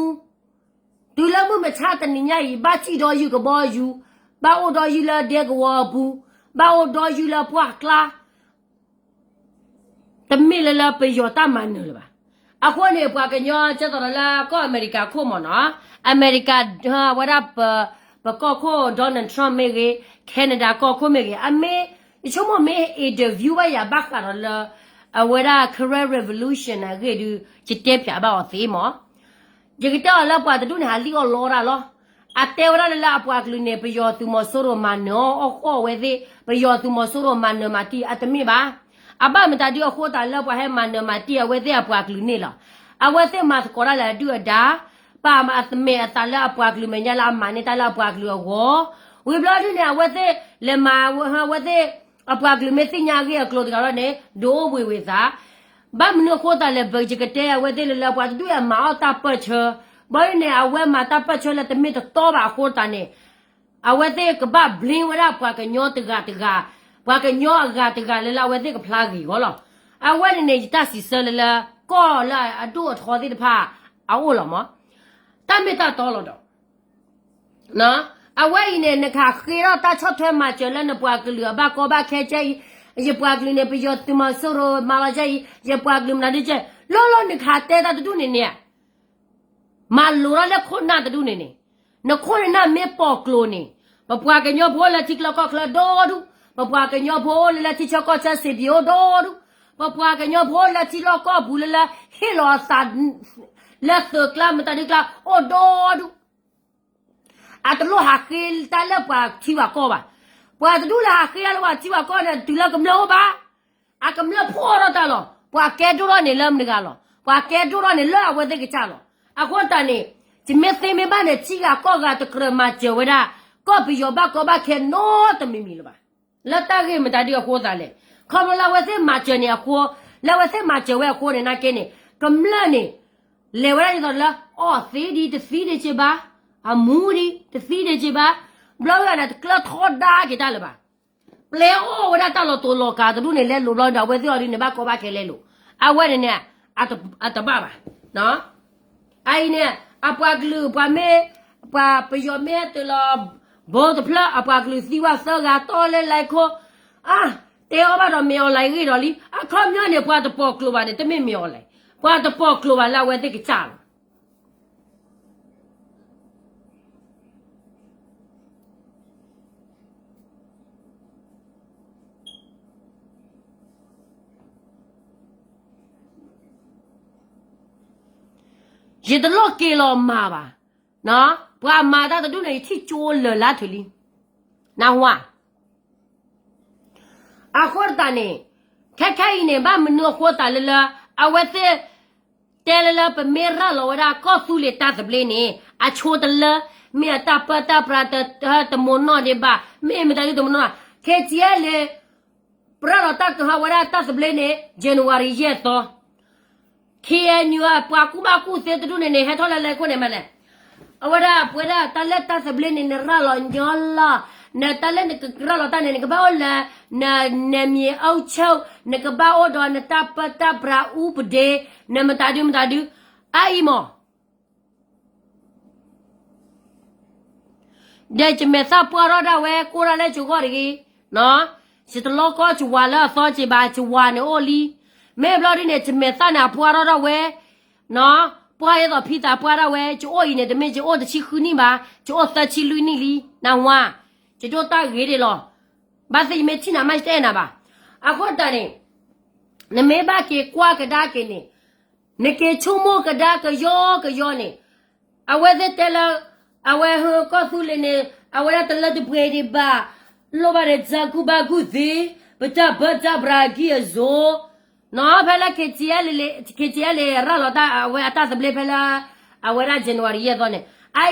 တုၤလၢမုၢ်မဆါတနံၤညါအံၤ ဘၣ်စံၣ်ဒီးယုၢ်ကဘီယူၤ, ဘၣ်အိၣ်ဒီးယုၢ်လၢဒဲကဝီၤအပူၤ, ဘၣ်အိၣ်ဒီးယုၢ်လၢပှၢ်ကျါ တမ့ၢ်လၢလၢပယီၤတၢ်မၤနၢၤလၢၤဘၣ်. အဃိန့ၣ် ပှၤကညီကဲသိးဒီးလၢကီၢ်အမဲရကၤခိၣ်မ့ၢ်နီၤ, အမဲရကၤ ဝဲဒၣ် ပကီၢ်ခိၣ် Donald Trump မ့ၢ်ဂ့ၤ, Canada ကီၢ်ခိၣ်မ့ၢ်ဂ့ၤ, အမ့ၢ် ယဆိကမိၣ်မ့ၢ် interview ဘၣ်ယၤဘၣ်ဃးဒီးလၢ အဝဲဒၣ် Karen Revolution အဂ့ၢ်ဒုး ယတဲဖျါဘၣ်အီၤသ့မ့ၢ် ယကတဲအီၤလၢပှၤတဒူၣ်န့ၣ် ဟးလံၣ်အီၣ်လီတၢ်လီၤ. အတဲဝဲဒၣ်လၢလၢအပှၤကလုာ်န့ၣ် ပယီၤသုးမီၤစိရိၤမၤနၢၤအီၤအီၣ်ဃီၣ်အဝဲသ့ၣ်, ပယီၤသုးမီၤစိရိၤမၤနၢၤမၤတံၢ်အတမ့ၢ်ဘၣ်. အဘၣ်မတၤဒုအဃိသတးလၢပှၤဟဲမၤနၢၤမၤတံၢ်အဝဲသ့ၣ်အပှၤကလုာ်န့ၣ်လီၤ. အဝဲသ့ၣ်မၤသကိးတၢ်လၢအဒုၣ်အဒါ, ပာ်အမဲာ်အသးလၢအပှၤကလုာ်မဲာ်ညါလၢအမၤန့ၢ်တၢ်လၢအပှၤကလုာ်အဂီၢ်, ဝံၤဘျီဒုန့ၣ် အဝဲသ့ၣ်လဲၤမၤဝဲ အဝဲသ့ၣ် အပှၤကလုာ်မ့ၢ်သ့ၣ်ညါအဂ့ၢ်အကျိၤတဂၤလီၤန့ၣ် ဒိးအိၣ်ဘှံးဝံၤသး ဘၣ်မနုၤအဃိသတးလဲၣ် ပယကတဲအဝဲသ့ၣ်လၢလၢပှၤတဒူၣ်အမၤအီၣ်တၢ်ပၢၢ်ဆၢ, ဘၣ်ဒ်န့ၣ် အဝဲမၤတၢ်ပၢၢ်ဆၢလၢတမ့ၢ်တတီဘၣ်အဃိသတးန့ၣ်, အဝဲသ့ၣ်ကဘၣ် blame ဝဲဒၣ်ပှၤကညီတဂၤတဂၤ, ပှၤကညီအဂၤတဂၤလၢလၢအဝဲသ့ၣ်ကဖျါဂ့ၤဂီၢ်လီၤ. အဝဲန့ၣ်န့ၣ် ယတၢ်စံးဆၢလၢလၢ ကီၢ်လၢအဒိၣ်အထီသ့ၣ်တဖၣ် အအိၣ်လီၤမး, တၢ်မ့ၢ်တၢ်တီလီၤဒီး အဝဲအံၤန့ၣ် နကဟးဃ့ထီၣ်တၢ်ဆီၣ်ထွဲမၤစၢၤလၢနပှၤကလုာ်အဘၣ်ကီဘၣ်ခဲကဲအံၤ, ယပှၤကလုာ်န့ၣ် ပယီၤသုးမီၤစိရိၤမၤလီၤကဲအံၤ, ယပှၤကလုာ်မနုၤဒ်ကဲ, လီၤလီၤနကဟးတဲတၢ်တဒူၣ်န့ၣ်န့ၣ်, မၤလိာ်ထီၣ်လၢခိၣ်နၢ်တဒူၣ်န့ၣ်န့ၣ်, နခိၣ်နနၢ်မ့ၢ်ပိာ်ကျိၤန့ၣ်, ပပှၤကညီဖိလၢထံချၢကီၢ်ချၢဒီဒူၣ်, ပပှၤကညီဖိလၢလၢထံဆၢကီၢ်ဆၢစ့ၢ်ကီးဒီဒူၣ်, ပပှၤကညီဖိလၢထံလီၢ်ကီၢ်ပူၤလၢလၢဟ့ၣ်လီၤအသး လၢသုးကျါမတၤဒုကျါအိၣ်ဒီဒူၣ် အတလိၣ်ဟးဃ့တၢ်လၢပှၤထံပှၤကီၢ်ဘၣ်. ပှၤတဒူၣ်လၢဟးဃ့တၢ်လၢပှၤထံပှၤကီၢ်န့ၣ် တုၤလၢကမျၢၢ်အိၣ်ဘၣ်. အကမျၢၢ်ဖှီၣ်ထီၣ်တၢ်လီၤ. ပှၤကဲဒိၣ်ထီၣ်န့ၣ်လၢမတၤတဂၤလီၤ. ပှၤကဲဒိၣ်ထီၣ်န့ၣ်လၢအဝဲသ့ၣ်ကစၢ်လီၤ. အဃိသတးန့ၣ် ယမ့ၢ်သ့မ့ၢ်ဘၣ်န့ၣ် ထံဂၤကီၢ်ဂၤတကြၢးမၤစၢၤဝဲဒၣ် ကီၢ်ပယီၤဘၣ်ကီဘၣ်ခဲနီတမံၤမံၤလၢၤဘၣ်. လၢတၢ်ဂ့ၢ်မတၤဒုအဃိသးလဲၣ်. ခီဖျိလၢအဝဲသ့ၣ်မၤစၢၤန့ၣ်အဃိ, လၢအဝဲသ့ၣ်မၤစၢၤဝဲအဃိန့ၣ် နာ်က့န့ၣ် ကမျၢၢ်န့ၣ် လဲၤဝဲဒၣ်ဒ်သိးလၢ အီၣ်သ့ဒံးတသံဒံးက့ဘၣ်, အမူဒံးတသံဒံးက့ဘၣ်, ဘျီဝဲဒၣ်န့ၣ် တကျၢၢ်ထီဒါက့ၤတၢ်လၢၤဘၣ်. ပျဲအီၣ်ဝဲဒၣ်တၢ်လီၤတိာ်လီၤကာ်တဒူၣ်န့ၣ် လဲလိာ်ဘျီဒီး အဝဲသ့ၣ်အီၤဒ်န့ၣ် ဘၣ်ကီဘၣ်ခဲလဲလိာ်. အဝဲန့ၣ်န့ၣ် အတဘၣ်ဘၣ်. အအံၤန့ၣ် အပှၤကလုာ်ပှၤမ့ၢ် ပှၤပယီၤမ့ၢ်တုၤလီၤ ဘိတဖျၢၣ် အပှၤကလုာ်သံဝဲသၢဂၤတီလၢလဲၤခိၣ်, အါ, တဲအီၤဘၣ်ဒီးမ့ၢ်အီၤလဲၤဂ့ၤဒီးလံ. အခီပညီန့ၣ် ပှၤတပိာ်ကျိၤဘၣ်န့ၣ် တမ့ၢ်မ့ၢ်အီၤလဲၤ, ပှၤတပိာ်ကျိၤဘၣ်လၢအဝဲသ့ၣ်ကစၢ်လီၤ. ယတလိၣ်က့ၤလီၤမၤဘၣ်. ပှၤမၤတၢ်တဒူၣ်န့ၣ် ယထံၣ်ကၠိလၢာ်လါထုးလံ. နၢ်ဟူဧါ. အဃိသတးန့ၣ် ခဲခဲအံၤန့ၣ် ဘၣ်မနုၤအဃိသးလၢလၢ အဝဲသ့ၣ် တဲလၢလၢပမ့ၢ်ရၤလီၤဝဲဒၣ်ကီၢ်သူလ့ၤတၢ်သဘျ့န့ၣ် အဆိတလၢ မ့ၢ်အတၢ်ပၢတၢ်ပြးတ တမိၢ်နီၢ်ဒံးဘၣ်, မ့ၢ်မတၤဒုတမိၢ်နီၢ်, ခဲကဲလၢ ပရၤလီၤတၢ်ကဟးဝဲဒၣ်တၢ်သဘျ့န့ၣ် January ယဲၢ်သီ, ခ့ၣ်အဲၣ်ယူၣ် ပှၤကူၣ်ဘၣ်ကူၣ်သ့တဒူၣ်န့ၣ်န့ၣ် ဟဲထီၣ်လၢလဲၤခိၣ်န့ၣ်မးလဲၣ်. အဝဲဒၣ်ပဝဲဒၣ်တၢ်လၢတၢ်သဘျ့န့ၣ် နရၤလီၤညီလီၤ, နတၢ်လၢနကကရၤလီၤတၢ်န့ၣ် နကဘၣ်အိၣ်လၢ န နမံၤအီၣ်ဆိၣ်, နကဘၣ်အိၣ်ဒီးနတၢ်ပၢတၢ်ပြးအူပဒ့, နမတၤဒုမတၤဒု, အအံၤမး ဒီးယမဲာ်သၣ်ပှၢ်ထီၣ်ဒၣ်ဝဲ ကိးဒၣ်လၢယဂီၢ်တဂ့ၤ, ယတလီကီယဝၤလၢအသီက့ၤဘၣ်, ယဝၤန့ၣ်အိၣ်လံ. မ့ၢ်ဘျီဒ်န့ၣ် ယမဲာ်သၣ်န့ၣ်အပှၢ်ထီၣ်ဒၣ်ဝဲ, ပှၢ်အသီဖံသးပှၢ်ဒၣ်ဝဲ, ယအိၣ်အံၤန့ၣ် တမ့ၢ်ယအိၣ်တဆံဃုနံၣ်ဘၣ်, ယအိၣ်သၢဆံလွံၢ်နံၣ်လံ, နၢ်ဟူဧါ, ယဒိၣ်တၢ်ဂ့ၤဒံးလီၤ. ဘၣ်သ့ၣ်ယမ့ၢ်ထံၣ်နၤမး ယတအဲၣ်နၤဘၣ်. အဃိသတးန့ၣ် နမ့ၢ်ဘၣ်က့ၤကွၢ်ကဒါက့ၤန့ၣ် နက့ၤဆိကမိၣ်ကဒါကယီကယီန့ၣ်, အဝဲသ့ၣ်တဲလၢ အဝဲဟၢကီၢ်သူလ့ၤန့ၣ် အဝဲဒၣ်တလၢတပှဲၤဒံးဘၣ်, လိၣ်ဘၣ်ဒီးတၢ်ကူၣ်ဘၣ်ကူၣ်သ့, ပတၢ်ဘၢတၢ်ပြးအကံၢ်အစိ, နီၤ ဖဲလၢ ခ့ၣ်ထံၣ်အဲၣ်လ့ၤ ခ့ၣ်ထံၣ်အဲၣ်လ့ၤ ရၤလီၤတၢ်အဝဲအတၢ်သဘျ့ဖဲလၢ အဝဲဒၣ် January ယဲၢ်သီန့ၣ် အအံၤ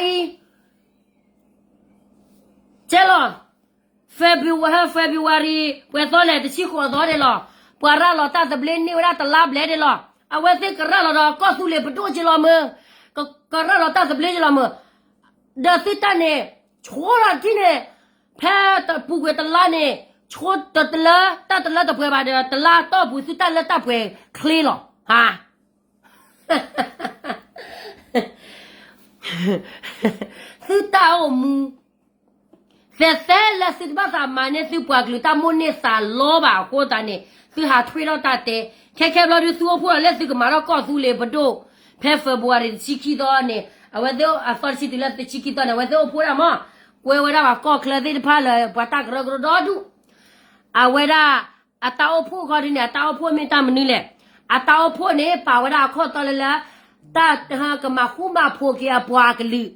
ကဲလီၤ February, February ပှဲၤသီလဲၣ် တဆံဃိးသီဒံးလီၤ. ပှၤရၤလီၤတၢ်သဘျ့န့ၢ်ဝဲဒၣ်တလါဘျဲၣ်ဒံးလီၤ. အဝဲသ့ၣ်ကရၤလီၤဒီးကီၢ်သူလ့ၤပဒိၣ်က့လီၤမၢ်, ကရၤလီၤတၢ်သဘျ့က့လီၤမၢ်. ဒီးသုတၢ်န့ၣ် ဆိလီၤတထံၣ်န့ၣ် ဖဲတပူၤကွံာ်တလါန့ၣ် ဆိတလၢ တၢ်တလၢတပှဲၤဘၣ်ဒီး တလါတီၢ်ပူၤ သုတၢ်လၢတၢ်ပှဲၤချ့လီၤ. ဟါ သုတၢ်အိၣ်မူ သဲးသဲလၢသုတဘၣ်သးမၤန့ၢ်သုပှၤကလုာ်တၢ်မိၣ်န့ၢ်သးလီဘၣ်အဃိသတးန့ၣ် သုဟးထွဲထီၣ်တၢ်တဲ, ခဲခဲဘျီဒုး သုအိၣ်ဖှိၣ်ဒီးလၢသုကမၤထီၣ်ကီၢ်သူလ့ၤပဒိၣ် ဖဲ February တဆံခံသီန့ၣ် အဝဲသ့ၣ်အသီတဆံတုၤလၢတဆံခံသီန့ၣ် အဝဲသ့ၣ်အိၣ်ဖှိၣ်ဒၣ်မး, ကွဲဝဲဒၣ်ပှၤကီၢ်ချၢသ့ၣ်တဖၣ်လၢပှၤတၢ်ကရၢကရိဒီဒူၣ်, အဝဲဒၣ် အတၢ်အိၣ်ဖှိၣ်ခီဒုးန့ၣ် အတၢ်အိၣ်ဖှိၣ်မ့ၢ်တၢ်မနုၤလဲၣ်, အတၢ်အိၣ်ဖှိၣ်န့ၣ် ပာ်ဝဲဒၣ်အခီၣ်ထီၣ်လၢလၢ တၢ်ကမၤဃူမၤဖိးက့ၤအပှၤကလုာ်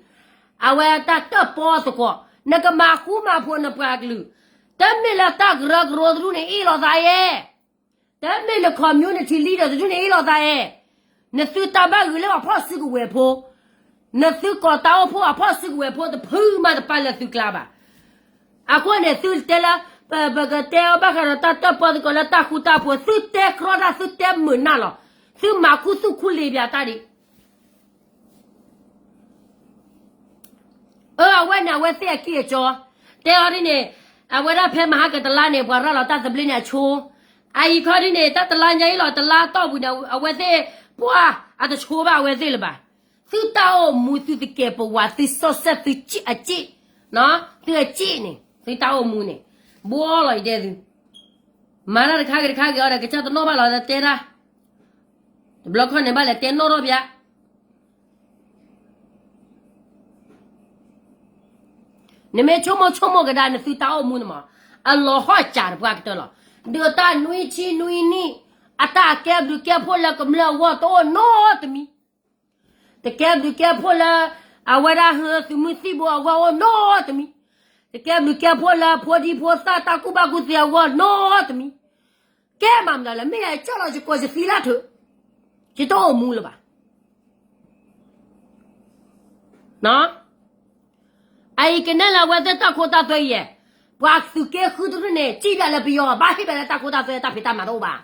အဝဲတၢ်တၢၣ်ပီသကိး, နကမၤဃူမၤဖိးနပှၤကလုာ်, တမ့ၢ်လၢတၢ်ကရၢကရိတဒူၣ်န့ၣ်အ့ၣ်လိာ်သးဧါ, တမ့ၢ်လၢ community leader တဒူၣ်န့ၣ်အ့ၣ်လိာ်သးဧါ, နသုတၢ်ဘၣ်ဂ့ၤလၢအဖီၣ်စုကဝဲၤဖိ, နသုကီၢ်တၢ်အိၣ်ဖှိၣ်အဖီၣ်စုကဝဲၤဖိတဖုမးတပာ်လၢသုကျါဘၣ်. အဃိန့ၣ် သုတဲလၢ ပကတဲအီၤဘၣ်ဃးဒီးတၢ်တၢၣ်ပီသကိးလၢတၢ်ဃူတၢ်ဖိး သုတဲကြီတၢ် သုတဲမုာ်နၢ်လီၤ, သုမၤခူသူၣ်ခူလ့ၤပၠးတၢ်ဒံး အၢ အဝဲန့ၣ် အဝဲသ့ၣ်အကံၢ်အကီ, တဲအီၤဒ်န့ၣ်, အဝဲဒၣ်ဖဲမဟါကတလါန့ၣ် ပှၤရၤလီၤတၢ်သဘျ့န့ၣ်အဆိ, အအံၤခီဒ်န့ၣ် တၢ်တလါညါအံၤလီၤ တလါတီၢ်ပူၤန့ၣ် အဝဲသ့ၣ် ပှၤ အတဆိဘၣ်အဝဲသ့ၣ်လၢၤဘၣ်. သုတၢ်အိၣ်မူသုတကဲပဝး သုစီစဲၣ်သုအစ့ၣ်, သုအစ့ၣ်န့ၣ် သုတၢ်အိၣ်မူန့ၣ် ဘှီလီၤအံၤဒဲသု, မၤတၢ်တခါဂ့ၤတခါဂ့ၤအီၤဒီး ကစၢ်တနီၣ်ဘၣ်လီၤတဲတၢ်, တဘျီခီန့ၣ်ဘၣ်လဲၤတဲနီၣ်ထီၣ်ပၠး နမ့ၢ်ဆိကမိၣ်ဆိကမိၣ်ကဒါနသုတၢ်အိၣ်မူန့ၣ်မး, အလီၤဟီၣ်စၢ်တပှၢ်ကတၢၢ်လီၤ. ဒီးတၢ်နွံဆံနွံနံၣ်, အတၢ်ကဲဘျုးကဲဖှိၣ်လၢကမျၢၢ်အဂီၢ်တအိၣ်နီတမံၤ, တကဲဘျုးကဲဖှိၣ်လၢ အဝဲဒၣ်ဟၢသုးမုၢ်သံၣ်ဘိအဂီၢ်အိၣ်နီတမံၤ, တကဲဘျုးကဲဖှိၣ်လၢဖိဒံဖိသၣ်တၢ်ကူၣ်ဘၣ်ကူၣ်သ့အဂီၢ်နီတမံၤ, ကဲမၤမနုၤလဲၣ် မ့ၢ်ယကၢ်လီၤယကီၢ်ယသံလၢထၢၣ်, ယတအိၣ်မူလၢၤဘၣ် အအံၤကနဲၣ်လၢအဝဲသ့ၣ်တၢ်ခိတၢ်သွဲအံၤ, ပှၤသုးက့ဃုတဒူၣ်န့ၣ် စံၣ်ဘၣ်လၢပယီၤ ဘၣ်ဟ့ၣ်ဘၣ်လၢတၢ်ခိတၢ်သွဲတၢ်ဖံးတၢ်မၤတအိၣ်ဘၣ်.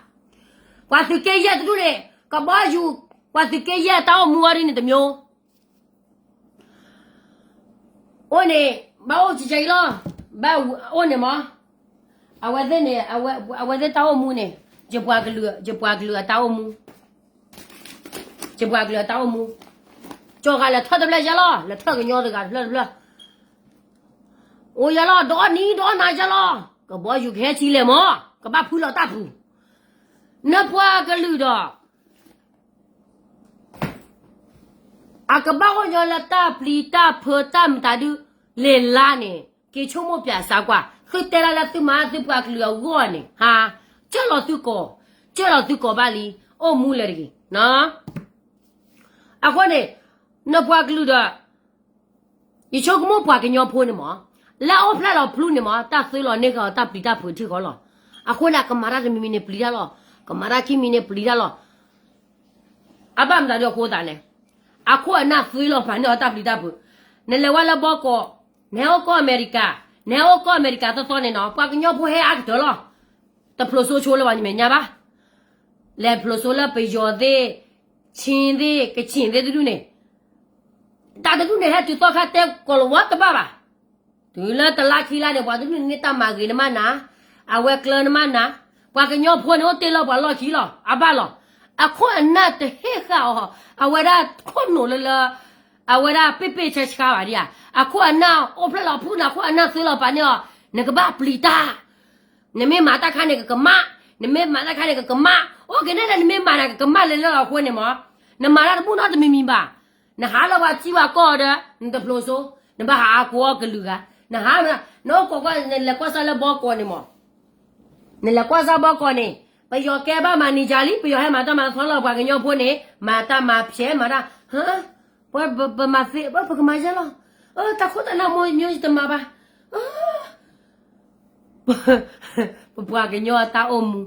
ပှၤသုးက့ယဲၢ်တဒူၣ်န့ၣ် ကဘီယူၤ, ပှၤသုးက့ယဲၢ်တၢ်အိၣ်မူအီၤဒ်န့ၣ်တမျိုး အိၣ်န့ၣ် ဘၣ်အိၣ်ကကဲအံၤလီၤ, ဘၣ်အိၣ်န့ၣ်မး, အဝဲသ့ၣ်န့ၣ်, အဝဲသ့ၣ်တၢ်အိၣ်မူန့ၣ်, ယပှၤကလုာ်, ယပှၤကလုာ်အတၢ်အိၣ်မူ, ယပှၤကလုာ်အတၢ်အိၣ်မူ, ကၠီၤဂၤလဲၤထၢၣ်တဘျဲၣ်ယဲလီၤ, လဲၤထၢၣ်ကညီတဂၤတဖျၢၣ်တဖျၢၣ်, အိၣ်ယဲလီၤ, ဒီနံၤဒီနၤယဲလီၤ, ကဘီယူၤကဟဲထံလဲၣ်မး, ကဘၣ်ဖုလီၤတၢ်ပူၤ, နပှၤကလုာ်ဒီး အကဘၣ်အိၣ်ညီလၢတၢ်ပျံၤတၢ်ဖုးတၢ်မတၤဒု လဲၤလါန့ၣ် က့ၤဆိကမိၣ်ပၠးစးကွၢ်, သုတဲလၢသုမၤသုပှၤကလုာ်အဂီၢ်န့ၣ်, ဟါ, ကၢၢ်လီၤသုကီၢ်, ကၢၢ်လီၤသုကီၢ်ဘၣ်လံ, အိၣ်မူလဲၤတဂ့ၤ, အဃိန့ၣ်, နပှၤကလုာ်ဒီး ယဆိကမိၣ်ပှၤကညီဖိန့ၣ်မး, လၢအအိၣ်ဖျဲၣ်လီၤဖျူန့ၣ်မး တၢ်သုလီၤန့ၢ်ဃာ်အီၤတၢ်ပျံၤတၢ်ဖုးထံၣ်ဃီလီၤ, အဃိန့ၣ် အကမၤတၢ်တမံၤမံၤန့ၣ်ပျံၤတၢ်လီၤ, ကမၤတၢ်ခံမံၤန့ၣ်ပျံၤတၢ်လီၤ အဘၣ်မတၤဒ်အဃိသးလဲၣ်, အခိၣ်အနၢ်သ့လီၤပာ်န့ၢ်အီၤတၢ်ပျံၤတၢ်ဖုး, နလဲၤဝဲလၢဘီကီး, နဟဲအိၣ်ကီၢ်အမဲရကၤ, နဟဲအိၣ်ကီၢ်အမဲရကၤသီသီန့ၣ်နီၤ ပှၤကညီဖိဟဲအါကတၢၢ်လီၤ, တဖျိးစိဆိလၢပှၤညီမဲာ်ညါဘၣ်, လဲၤဖျိးစိလၢပယီၤသ့ၣ်, ခ့သ့ၣ်, ကချ့ၣ်သ့ၣ်တဒူၣ်န့ၣ်, တၢ်တဒူၣ်န့ၣ်ဟဲတုၤသီခါတဲကိၢ်လၤဝါတဘၣ်ဘၣ် တုၤလၢတလါခံလါန့ၣ် ပှၤတဒူၣ်န့ၣ်န့ၢ်တၢ်မၤဂ့ၤနမးနၤ, အဝဲကျၢၤနမးနၤ, ပှၤကညီဖိန့ၣ်အိၣ်တ့ၢ်လၢပှၤလီၢ်ခံလီၤ, အဘၣ်လီၤ, အခိၣ်အနၢ်တဟ့ၣ်ဃာ်အီၤ, အဝဲဒၣ်ခိၣ်နူာ်လၢလၢ, အဝဲဒၣ်ပ့ၢ်ပ့ၢ်ဆါဆါဘၣ်ဒံးဧါ, အခိၣ်အနၢ်အိၣ်ဖျဲၣ်လီၤဖုၣ်န့ၣ် အခိၣ်အနၢ်သ့လီၤပာ်န့ၢ်အီၤ, နကဘၣ်ပျံၤတၢ် နမ့ၢ်မၤတၢ်ခါန့ၣ်ကကမၣ်, နမ့ၢ်မၤတၢ်ခါန့ၣ်ကကမၣ်, အိၣ်က့ၤနဲၣ်လၢနမ့ၢ်မၤန့ၣ်ကကမၣ်လဲၤလၢလီၤအဃိန့ၣ်မး, နမၤတၢ်တဘူၣ်နီတမံၤမံၤဘၣ်, နဟးလၢပှၤထံပှၤကီၢ်ဒီး, နတဖျိးစိ, နဘၣ်ဟးအါကိးအီၣ်ကလုာ်ဂၤ, နဟး, နအိၣ်ကိးကွၢ် နလဲၤကွၢ်စၢ်လၢဘီကီးန့ၣ်မး, နလဲၤကွၢ်စၢ်ဘီကီးန့ၣ်, ပယီၤကဲဘၣ်မၤနံၤကၠၤလံ ပယီၤဟဲမၤတၢ်မၤသီလီၤပှၤကညီဖိန့ၣ်, မၤတၢ်မၤဖျဲးမၤတၢ်, ပမၤသ့, ပကမၤယဲလီၤ, တၢ်ခိၣ်တၢ်နၢ်မိၢ်မ့ၢ်ယတမၤဘၣ် ပပှၤကညီအတၢ်အိၣ်မူ,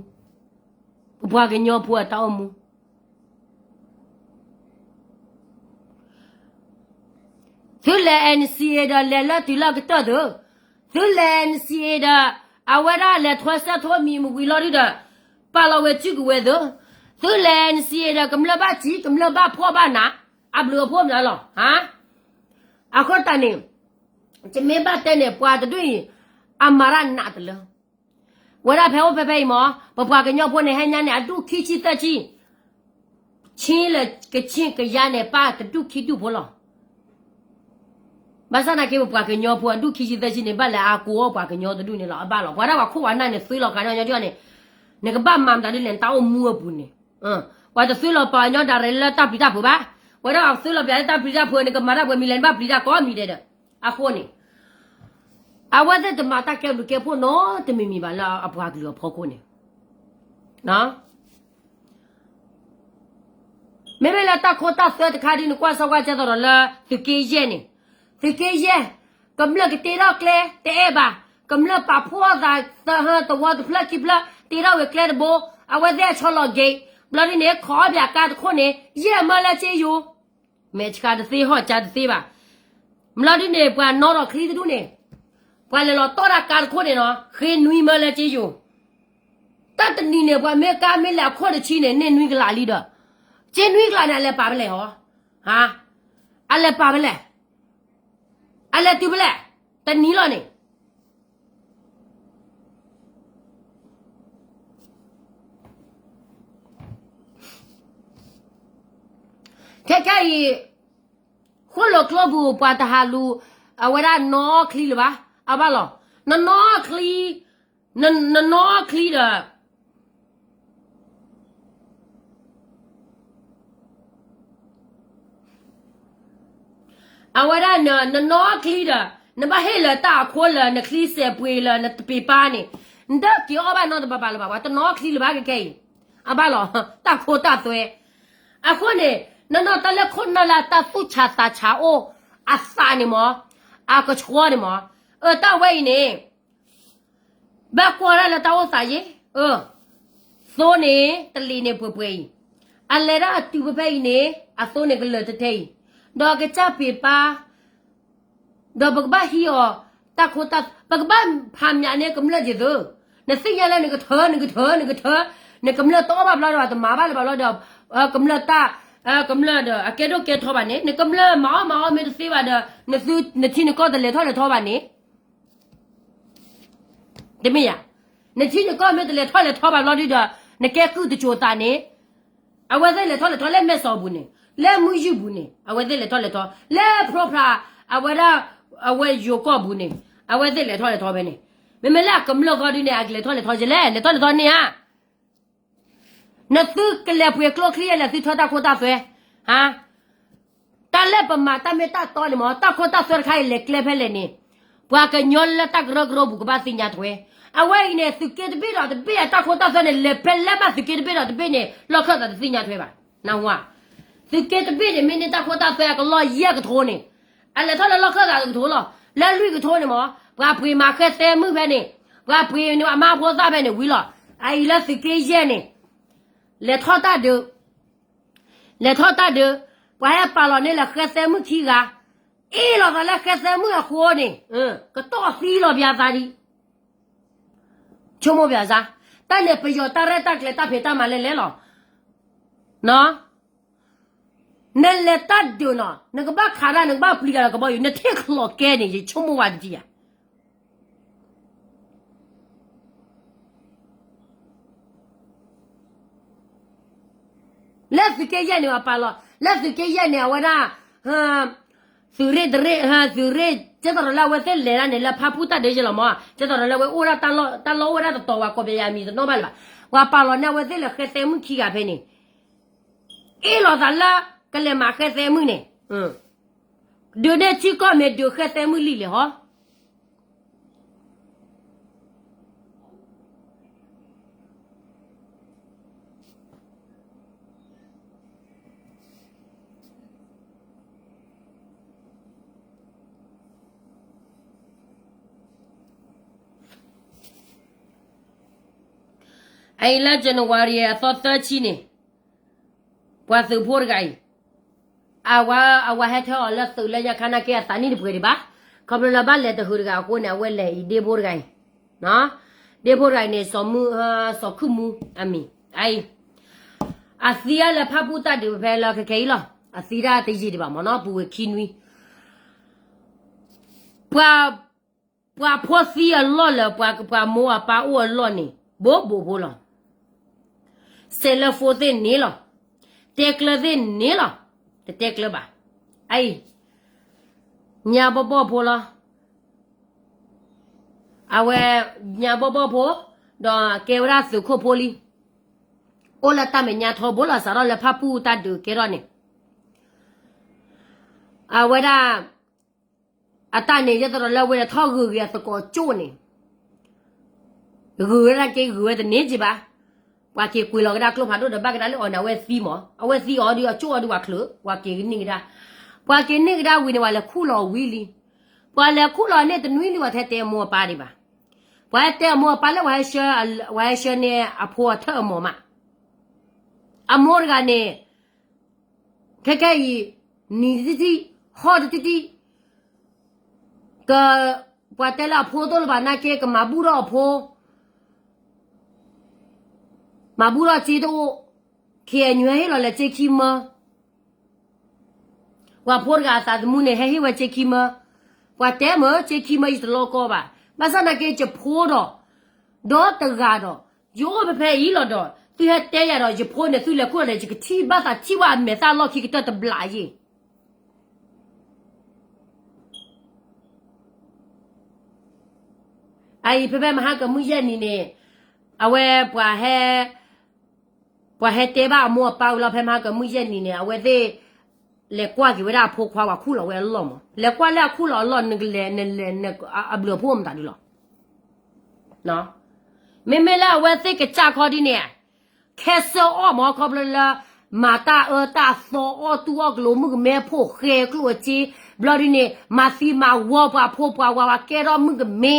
ပပှၤကညီဖိအတၢ်အိၣ်မူ, သုလဲၤ NCA ဒီးလဲၤလၢတုၤလၢကတၢၢ်သု, သုလဲၤ NCA ဒီး, အဝဲဒၣ်လဲၤထွဲစဲးထိမံၤမဝံၤလီၤဒုဒီး, ပာ်လီၤဝဲစုကဝဲၤသု, သုလဲၤ NCA ဒီးကမျၢၢ်ဘၣ်စံၣ် ကမျၢၢ်ဘၣ်ဖှီၣ်ဘၣ်နး, အဘျုးအဖှိၣ်မနုၤလီၤ, ဟါ အဃိတၢ်န့ၣ်, ယမ့ၢ်ဘၣ်တဲန့ၣ် ပှၤတဒူၣ်အံၤ, အမၤတၢ်နးတလၢ, ဝဲဒၣ်ဖဲအိၣ်ဖဲဖဲအံၤမး, ပပှၤကညီဖိန့ၣ်ဟဲညါန့ၣ် အဒူၣ်ခံဆံသၢဆံ, ခ့လၢကခ့ၣ်ကယါန့ၣ် ပၢ်တဒူၣ်ခံဒူၣ်ဖိလီၤ. ဘၣ်ဆၣ်သနာ်က့ ပပှၤကညီဖိအဒူၣ်ခံဆံသၢဆံန့ၣ် ဘၣ်လဲၤအါကိးအီၣ်ပှၤကညီတဒူၣ်န့ၣ်လီၤ. အဘၣ်လီၤ. ပှၤဒၣ်ပှၤခိၣ်ပှၤနၢ်န့ၣ် သွ့လီၤဃာ်န့ၢ်ညီဒ်န့ၣ်, နကဘၣ်မၤမတၤဒ်လဲၣ် နတၢ်အိၣ်မူအပူၤန့ၣ်, ပှၤတသွ့လီၤပာ်ညီဒၣ်ရဲၣ်လၢတၢ်ပျံၤတၢ်ဖုးဘၣ်. ပှၤဒၣ်ပှၤသွ့လီၤပာ်လၢတၢ်ပျံၤတၢ်ဖုး နကမၤတၢ်ပှဲၤမံၤလဲၣ် နဘၣ်ပျံၤတၢ်ကိးမံၤဒဲးဒီး, အဃိန့ၣ် အဝဲသ့ၣ်တမၤတၢ်ကဲဘျုးကဲဖှိၣ်နီတမံၤမံၤဘၣ်လၢအပှၤကလုာ်အဖီခိၣ်န့ၣ်, မ့မ့ၢ်လၢတၢ်ခိတၢ်သွဲတခါဒ်နကွၢ်စၢ်ကွၢ်ကဲသိးဒီးလၢသုးက့ယဲၢ်န့ၣ်, သုးက့ယဲၢ်, ကမျၢၢ်ကတ့ထီၣ်ကျဲတအဲၣ်ဘၣ်, ကမျၢၢ်ပာ်ဖှိၣ်အသးသဟၢသဝီတဖျၢၣ်ခံဖျၢၣ် တ့ထီၣ်ဝဲကျဲတဘိ, အဝဲသ့ၣ်အဆီလီၤက့ၤ, ဘျီဒ်န့ၣ် ခိးအီၣ်ပၠးကါတခိၣ်န့ၣ် ယဲၢ်မၢလၢက့ယိၤ, မဲာ်ဆှးတသ့ဟီၣ်ကၠါတသ့ဘၣ်. ဘျီဒ်န့ၣ် ပှၤနီၣ်ထီၣ်ချံတဒူၣ်န့ၣ်, ပှၤလဲၤလီၤတီၢ်တၢ်ကါတခိၣ်န့ၣ်နီၤ ဃ့နွံမၢလၢက့ယိၤ, တၢ်တနံၤန့ၣ် ပှၤမ့ၢ်ကါမ့ၢ်လဲၤအခိၣ်တဆံန့ၣ် န့ၢ်နွံကလးလံဒီး, က့နွံကလးန့ၣ် အလဲၤပာ်ဖဲလဲၣ်ဟီ, ဟါ, အလဲၤပာ်ဖဲလဲၣ်, အလဲၤတုၤဖဲလဲၣ်, တနံၤလီၤန့ၣ် ခဲခဲအံၤ, ဃိၣ်လိာ်ကျိပူၤ ပှၤတဟးလူၤ, အဝဲဒၣ်နီၣ်ချံလၢၤဘၣ်, အဘၣ်လီၤ, နနီၣ်ချံ, နနီၣ်ချံဒီး အဝဲဒၣ်နနီၣ်ချံဒီး နဘၣ်ဟ့ၣ်လၢတၢ်အခိၣ်လၢနချံစဲးပှ့ၤလၢနတပ့ၤပၢ်န့ၣ်, နတက့ၤအီၣ်ဘၣ်နီတဘၣ်ဘၣ်လၢၤဘၣ်, ပှၤတနီၣ်ချံလၢၤဘၣ်ခဲခဲအံၤ, အဘၣ်လီၤ, တၢ်ခိတၢ်သွဲ, အဃိန့ၣ်, နနီၣ်တၢ်လၢခိၣ်နၢ်လၢတၢ်သူၣ်ဆးသးဆးအိၣ်, အသးန့ၣ်မး, အကဆှီန့ၣ်မး, အတၢ်ဝဲအံၤန့ၣ် ဘၣ်ကွၢ်ဒၣ်လၢတၢ်အိၣ်သးယ့ၣ်, အ, သိန့ၣ် တလ့ၤန့ၣ်ပှဲၤပှဲၤအံၤ, အလဲၤဒၣ်အတုၤဖဲဖဲအံၤန့ၣ် အသိန့ၣ်ကလၢာ်ထဲထဲအံၤ, ဒီးကစၢ်ပ့ၤပၢ်, ဒီးပကဘၣ်ဟံးအီၤ, တၢ်ခိတၢ်, ပကဘၣ်ဖးမၠးန့ၢ်ကမျၢၢ်က့ၤသု, နသ့ၣ်ညါလၢနကထၢ နကထၢ နကထၢ, နကမျၢၢ်တအီၣ်ဘၣ်ဘျီဒီး တမၤဘၣ်လၢၤဘၣ်ဘျီဒီး, ကမျၢၢ်တၢ်, ကမျၢၢ်ဒီး အကဲဒိၣ်ကဲထီဘၣ်န့ၣ် နကမျၢၢ်မၤအီၣ်မၤအီမ့ၢ်တသ့ဘၣ်ဒီး, နထံနကီၢ်တလဲၤထီၣ်လဲၤထီဘၣ်န့ၣ် တမ့ၢ်ဧါ, နထံနကီၢ်မ့ၢ်တလဲၤထီၣ်လဲၤထီဘၣ်ဘျီဒုဒီး, နကဲကုၢ်တစိၤသးန့ၣ်, အဝဲသ့ၣ်လဲၤထီၣ်လဲၤထီလၢမဲၢ်စီၤပူၤန့ၣ်, လၢမုၢ်ယုၢ်ပူၤန့ၣ် အဝဲသ့ၣ်လဲၤထီၣ်လဲၤထီ, လၢ program အဝဲဒၣ်, အဝဲယိၤကီၢ်ပူၤန့ၣ်, အဝဲသ့ၣ်လဲၤထီၣ်လဲၤထီဖဲန့ၣ်, မ့မ့ၢ်လၢအကမျၢၢ်ဂီၢ်ဒုန့ၣ် အကလဲၤထီၣ်လဲၤထီကလဲၣ်, လဲၤထီၣ်လဲၤထီန့ၢ်ဧါ နသုကလဲၤပှ့ၤကျိချံယဲၢ် လဲၤသုထၢတၢ်ခိတၢ်သွဲ, ဟါ, တၢ်လၢပမၤတၢ်မ့ၢ်တၢ်တီန့ၣ်မ့ၢ် တၢ်ခိတၢ်သွဲတခါအံၤလဲၤကျဲဖဲလဲၣ်န့ၣ်, ပှၤကညီလၢတၢ်ကရၢကရိပူၤကဘၣ်သ့ၣ်ညါထွဲ, အဝဲအံၤန့ၣ် သုးက့တဘ့ၣ်ဒီးတဘ့ၣ်အတၢ်ခိတၢ်သွဲန့ၣ် လဲၤဖဲလဲၣ်ဘၣ်သုးက့တဘ့ၣ်ဒီးတဘ့ၣ်န့ၣ် လီၢ်ခၢၣ်သးတသ့ၣ်ညါထွဲဘၣ်, နၢ်ဟူဧါ, သုးက့တဘ့ၣ်န့ၣ် မ့ၢ်န့ၢ်တၢ်ခိတၢ်သွဲအကလီၢ်ယဲၢ်ကထိန့ၣ်, အလဲၤထီၣ်လၢလီၢ်ခၢၣ်သးတကထိလီၤ, လၢလွံၢ်ကထိန့ၣ်မ့ၢ် ပှၤပှ့ၤမၤဃဲသဲမုၣ်ဖဲန့ၣ်, ပှၤပှ့ၤန့ၢ်အမါဖိသၣ်ဖဲန့ၣ်ဝံၤလီၤ, အအံၤလၢသုးက့ယဲၢ်န့ၣ်, လဲၤထီၣ်တၢ်ဒုး, လဲၤထီၣ်တၢ်ဒုး, ပှၤဟဲပာ်လီၤန့ၢ်လၢဃဲသဲမုၣ်ခံဂၤ, အ့ၣ်လိာ်သးလၢဃဲသဲမုၣ်အဃိန့ၣ်, ကတီၢ်သံလီၤပျါသးဒံး, ဆိကမိၣ်ပျါစါ, တၢ်န့ၣ်ပယီၤတၢ်ရဲၣ်တၢ်ကျဲၤတၢ်ဖံးတၢ်မၤလဲၣ်လဲၣ်လီၤ, နလဲၤတၢ်ဒုးနီၤ နကဘၣ်ခးတၢ် နကဘၣ်ပျံၤတၢ်လၢကဘီယူၤ နထံၣ်ချီးကဲန့ၣ် ယဆိကမိၣ်ဝဲတထံၣ်ဧါ လၢသုးက့ယဲၢ်န့ၣ် ပာ်လီၤ လၢသုးက့ယဲၢ်န့ၣ် အဝဲဒၣ် သုးရ့ၣ်တရ့ၣ် သုးရ့ၣ် ကဲသိးဒီးလၢအဝဲသ့ၣ်လဲၤဒၣ်န့ၣ် လၢဖါပူၣ်တၢ်ဒုးယဲၢ်လီၤမး ကဲသိးဒီးလၢအဝဲအိၣ်ဒၣ် တၢ်လီၢ်အိၣ်ဝဲဒၣ်တတီၤ ပှၤကိးပယၤမံၤတနီၣ်ဘၣ်လၢၤဘၣ် ပှၤပာ်လီၤန့ၢ်အဝဲသ့ၣ်လၢဃဲသဲမုၣ်ခံဂၤဖဲန့ၣ် အ့ၣ်လိာ်သးလၢ ကလဲၤမၤဃဲသဲမုၣ်န့ၣ် ဒုးန့ၢ်ထံကီၢ်မ့ၢ်ဒုးဃဲသဲမုၣ်လံလဲၣ်ဟီ အအံၤလၢ January အသီသၢဆံန့ၣ် ပှၤသုးဖိတဂၤအံၤ အဝၤ အဝၤဟဲထဲအီၤလၢသုးလၢညါခါနာ်က့အသးနံၣ်တပှဲၤဒံးဘၣ် ခီဖျိလၢဘၣ်လဲၤတဟုးတဂၤအဃိန့ၣ် အဝဲလဲၤအံၤဒ့ဖိတဂၤအံၤ ဒ့ဖိတဂၤအံၤန့ၣ် စီၤမုၢ် စီၤခုၣ်မူအမံၤ အအံၤ အသံဒၣ်လၢဖၣ်ပူၣ်တၢ်ဒုးဖဲလၢခဲခဲအံၤလီၤ အသံဒၣ်တယံာ်ဒံးဘၣ်မ့ၢ်နီၤ ပူၤဝဲခံနွံ ပှၤ ပှၤဖိသံအလီၢ်လၢ ပှၤပှၤမိၢ်အပၢ်အိၣ်အလီၢ်န့ၣ် ဘိးဘိးဖိလီၤ စဲးလၢဖိသ့ၣ်န့ၣ်လီၤ တဲကျၢၤသ့ၣ်န့ၣ်လီၤ တတဲကျၢၤဘၣ် အအံၤ ညါဘီၣ်ဘီၣ်ဖိလီၤ အဝဲ ညါဘီၣ်ဘီၣ်ဖိ ဒီးကဲဝဲဒၣ်သုးခိၣ်ဖိလံ အိၣ်လၢတၢ်မဲာ်ညါထီဘိလီၤ စးထီၣ်လၢဖၣ်ပူၣ်တၢ်ဒုးကဲထီၣ်န့ၣ် အဝဲဒၣ် အတၢ်န့ၣ် ယဲသိးဒီးလၢအဝဲလဲၤထီၣ်ဂုၤက့ၤအသကိးကၠိၣ်န့ၣ် ဂုၤဝဲဒၣ်က့ၤဂုၤဝဲတန့ၢ်က့ၤဘၣ် ပှၤက့ၤကွံာ်လီၤကဒါကျိဖးဒိၣ်ဒီးဘၣ်ကဒါလၢအီၤန့ၣ် အဝဲသံမး အဝဲသံအီၤဒုးအကၠိၣ်အီၤဒုးပှၤချုး ပှၤက့ၤကန့ၢ်ကဒါ ပှၤက့ၤန့ၢ်ကဒါဝံၤန့ၣ် ပှၤလဲၤခူၣ်လီၤဝံၤလံ. ပှၤလဲၤခူၣ်လီၤန့ၢ်တနွံလံ ပှၤထဲတဲအမိၢ်အပၢ်ဒံးဘၣ်. ပှၤဟဲတဲအမိၢ်အပၢ်လၢ ပှၤဟဲဆှၢန့ၢ်အဖိအထၢၣ်အမိၢ်မး. အမိၢ်တဂၤန့ၣ် ခဲခဲအံၤ နံၤတတံၢ် ဟီၣ်တတံၢ် က ပှၤတဲလၢအဖိတအိၣ်လၢၤဘၣ်နာ်က့ ကမၤဘူၣ်ထီၣ်အဖိ မၤဘူၣ်ထီၣ်စ့တအိၣ်, ခ့ၣ်အဲၣ်ညူဟဲဟ့ၣ်လီၤလဲၤစ့ခံမၢ, ပှၤဖိတဂၤအသးသမူန့ၣ် ဟဲဟ့ၣ်ဝဲစ့ခံမၢ, ပှၤတဲမၢစ့ခံမၢ ယတလီကီဘၣ်, ဘၣ်ဆၣ်နာ်က့ ယဖိဒီး ဒီတဂၤဒီး ယအိၣ်ဖဲဖဲအံၤလီၤဒီး သုဟဲတဲယၤဒီး ယဖိန့ၣ် သုလဲၤခူၣ်လီၤန့ၣ် ယကထံၣ်ဘၣ်သးထံၣ်ဝဲအမဲာ်သၣ်လီၢ်ခံကတၢၢ်တဘျီယ့ၢ် အအံၤဖဲဖဲမဟါကမုၢ်ယဲၢ်နံၤန့ၣ် အဝဲပှၤဟဲ ပှၤဟဲတဲဘၣ်အမိၢ်အပၢ်ဝံၤလီၤ ဖဲမဟါကမုၢ်ယဲၢ်နံၤန့ၣ် အဝဲသ့ၣ် လဲၤကွၢ်က့ၤဝဲဒၣ်အဖိခွါ ပှၤခူၣ်လီၤဝဲအလီၢ်မး လဲၤကွၢ်လၢအခူၣ်လီၤအလီၢ် နကလဲၤ နလဲၤ အဘျုးအဖှိၣ်မတၤဒုလီၤ မ့မ့ၢ်လၢအဝဲသ့ၣ်ကစၢ်ခီဒ်န့ၣ် ခဲစၢအီၣ်မး ခီဖျိလၢ မၤတၢ်အၢတၢ်သီ အီၣ်တူၢ်အီၣ်ကလိၤ မုၣ်ကမဲဖိၣ်ဃဲကျိၣ်အစ့ ဘျီဒ်န့ၣ် မၤသံမၤဝီပှၤဖိပှၤဝၤ ပှၤကဲထီၣ်မုၣ်ကမဲ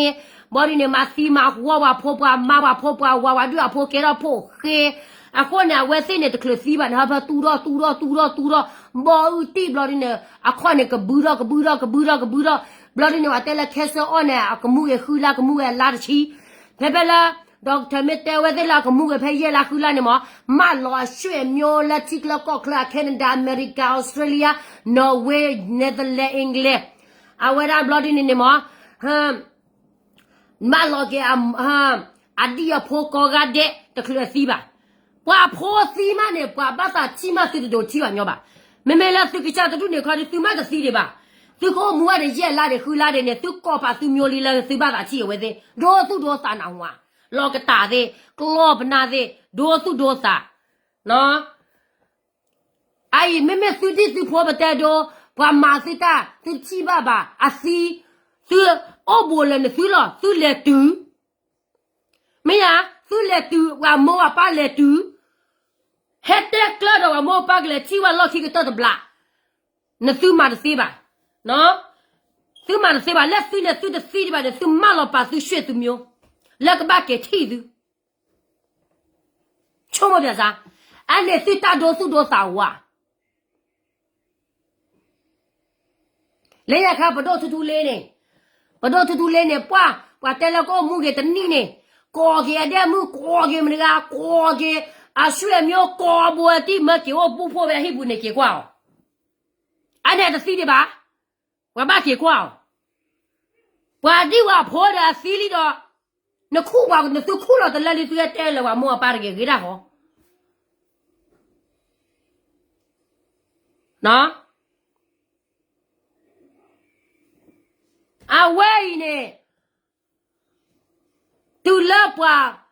ဘျီဒ်န့ၣ် မၤသံမၤဝီပှၤဖိပှၤမါ ပှၤဖိပှၤဝၤ ပှၤဒုၣ်အဖိကဲထီၣ်ဖိၣ်ဃဲ အဃိန့ၣ် အဝဲသ့ၣ်န့ၣ် တချုးသံဘၣ်န့ၣ် ဟၢဖၢတူၢ်ထီၣ်တူၢ်ထီၣ်တူၢ်ထီၣ်တူၢ်ထီၣ် ဘီအုၣ်တံၢ်ဘျီဒ်န့ၣ် အခီၣ်န့ၣ် ကဘုထီၣ်ကဘုထီၣ်ကဘုထီၣ်ကဘုထီၣ် ဘျီဒ်န့ၣ် ပှၤတဲလၢခဲစၢအီၣ်န့ၣ် အကမူၣ်ဂ့ၤဃုလါ ကမူၣ်ဂ့ၤအလါတဆံ ဖဲဖဲလၢ doctor မ့ၢ်တဲဝဲသ့ၣ်လၢအကမူၣ်ဂ့ၤဖဲယဲၢ်လါဃုလါန့ၣ်မး မၢလီၤအဆွေမျိုးလၢထံချၢကီၢ်ချၢ Canada America Australia Norway Netherlands England အဝဲဒၣ်ဘျီဒ်န့ၣ်န့ၣ်မး မၢလီၤက့ၤ အဒံၣ်အဖိကိးဂၤဒဲး တချုးအသံဘၣ်. ပှၤဖိသံမးန့ၣ် ပှၤဘၣ်သးထံၣ်မး သုတဒိးထံၣ်ဘၣ်ညီဘၣ်. မ့မ့ၢ်လၢသုကစၢ်တဒူၣ်န့ၣ်ခီဒီး သုမးတသံဒံးဘၣ်. သုကအိၣ်မူဝဲဒီးယဲၢ်လါဒံးဃုလါဒံးန့ၣ် သုကိးပာ်သုမျိုးလံလၢသုဘၣ်သးထံၣ်အဝဲသ့ၣ် ဒိသူၣ်ဒိသးနၢ်ဟူဧါ. လီၤကတၢ်သ့ၣ် ကျီၢ်ပနၢ်သ့ၣ် ဒိသူၣ်ဒိသး အအံၤ မ့မ့ၢ်သုဒံၣ်သုဖိပတဲဒိ ပှၤမၤသုတၢ် သုတထံၣ်ဘၣ်ဘၣ် အသံ သုအိၣ်ဘူးလၢနသုလီၤ သုလဲၤတုၤ မ့ၢ်ဧါ, သုလဲၤတုၤ ပှၤမိၢ်ပှၤပၢ်လဲၤတုၤ ဟဲတဲကျၢၢ်ဒီးပှၤမိၢ်ပၢ်ကလဲၤထံၣ်ဝဲလီၢ်ခံကတၢၢ်တဘျီ နသုမၤတသ့ဘၣ်, သုမၤတသ့ဘၣ် လၢသုန့ၣ်သုတသံဒံးဘၣ်န့ၣ် သုမၢလီၤပာ်သုဆွေသုမျိုး လၢကဘၣ်က့ၤထံၣ်သု ဆိကမိၣ်ပျဲစါ, အန့ၣ်သုတၢ်ဒိသူၣ်ဒိသးဝါ လၢညါခါ ပဒိၣ်ထူထူလ့န့ၣ်, ပဒိၣ်ထူထူလ့န့ၣ် ပှၢ် ပှၤတဲလၢကအိၣ်မူဂ့ၤတနံၣ်န့ၣ်, ကိးက့ၤအဒဲမုၣ် ကိးက့ၤမတဂၤ ကိးက့ၤ အဆွေမျိုး ကိးဘိအတံၢ် မၢက့ၤအိၣ်ပူဖိဝဲအဟံၣ်ပူၤန့ၣ် က့ၤကွၢ်အီၤ, အန့ၣ်တသံဒံးဘၣ်, ပှၤဘၣ်က့ၤကွၢ်အီၤ, ပှၤဒံၣ်ဝဲအဖိဒီးအသံလံဒီး, နခူၣ်ပှၤ နသုခူၣ်လီၤတလၢလံ သုဟဲတဲလၢပှၤမိၢ်အပၢ်တဂ့ၤ ဂ့ၤဒၣ်ဃီ အဝဲအံၤန့ၣ် တုၤလၢပှၤ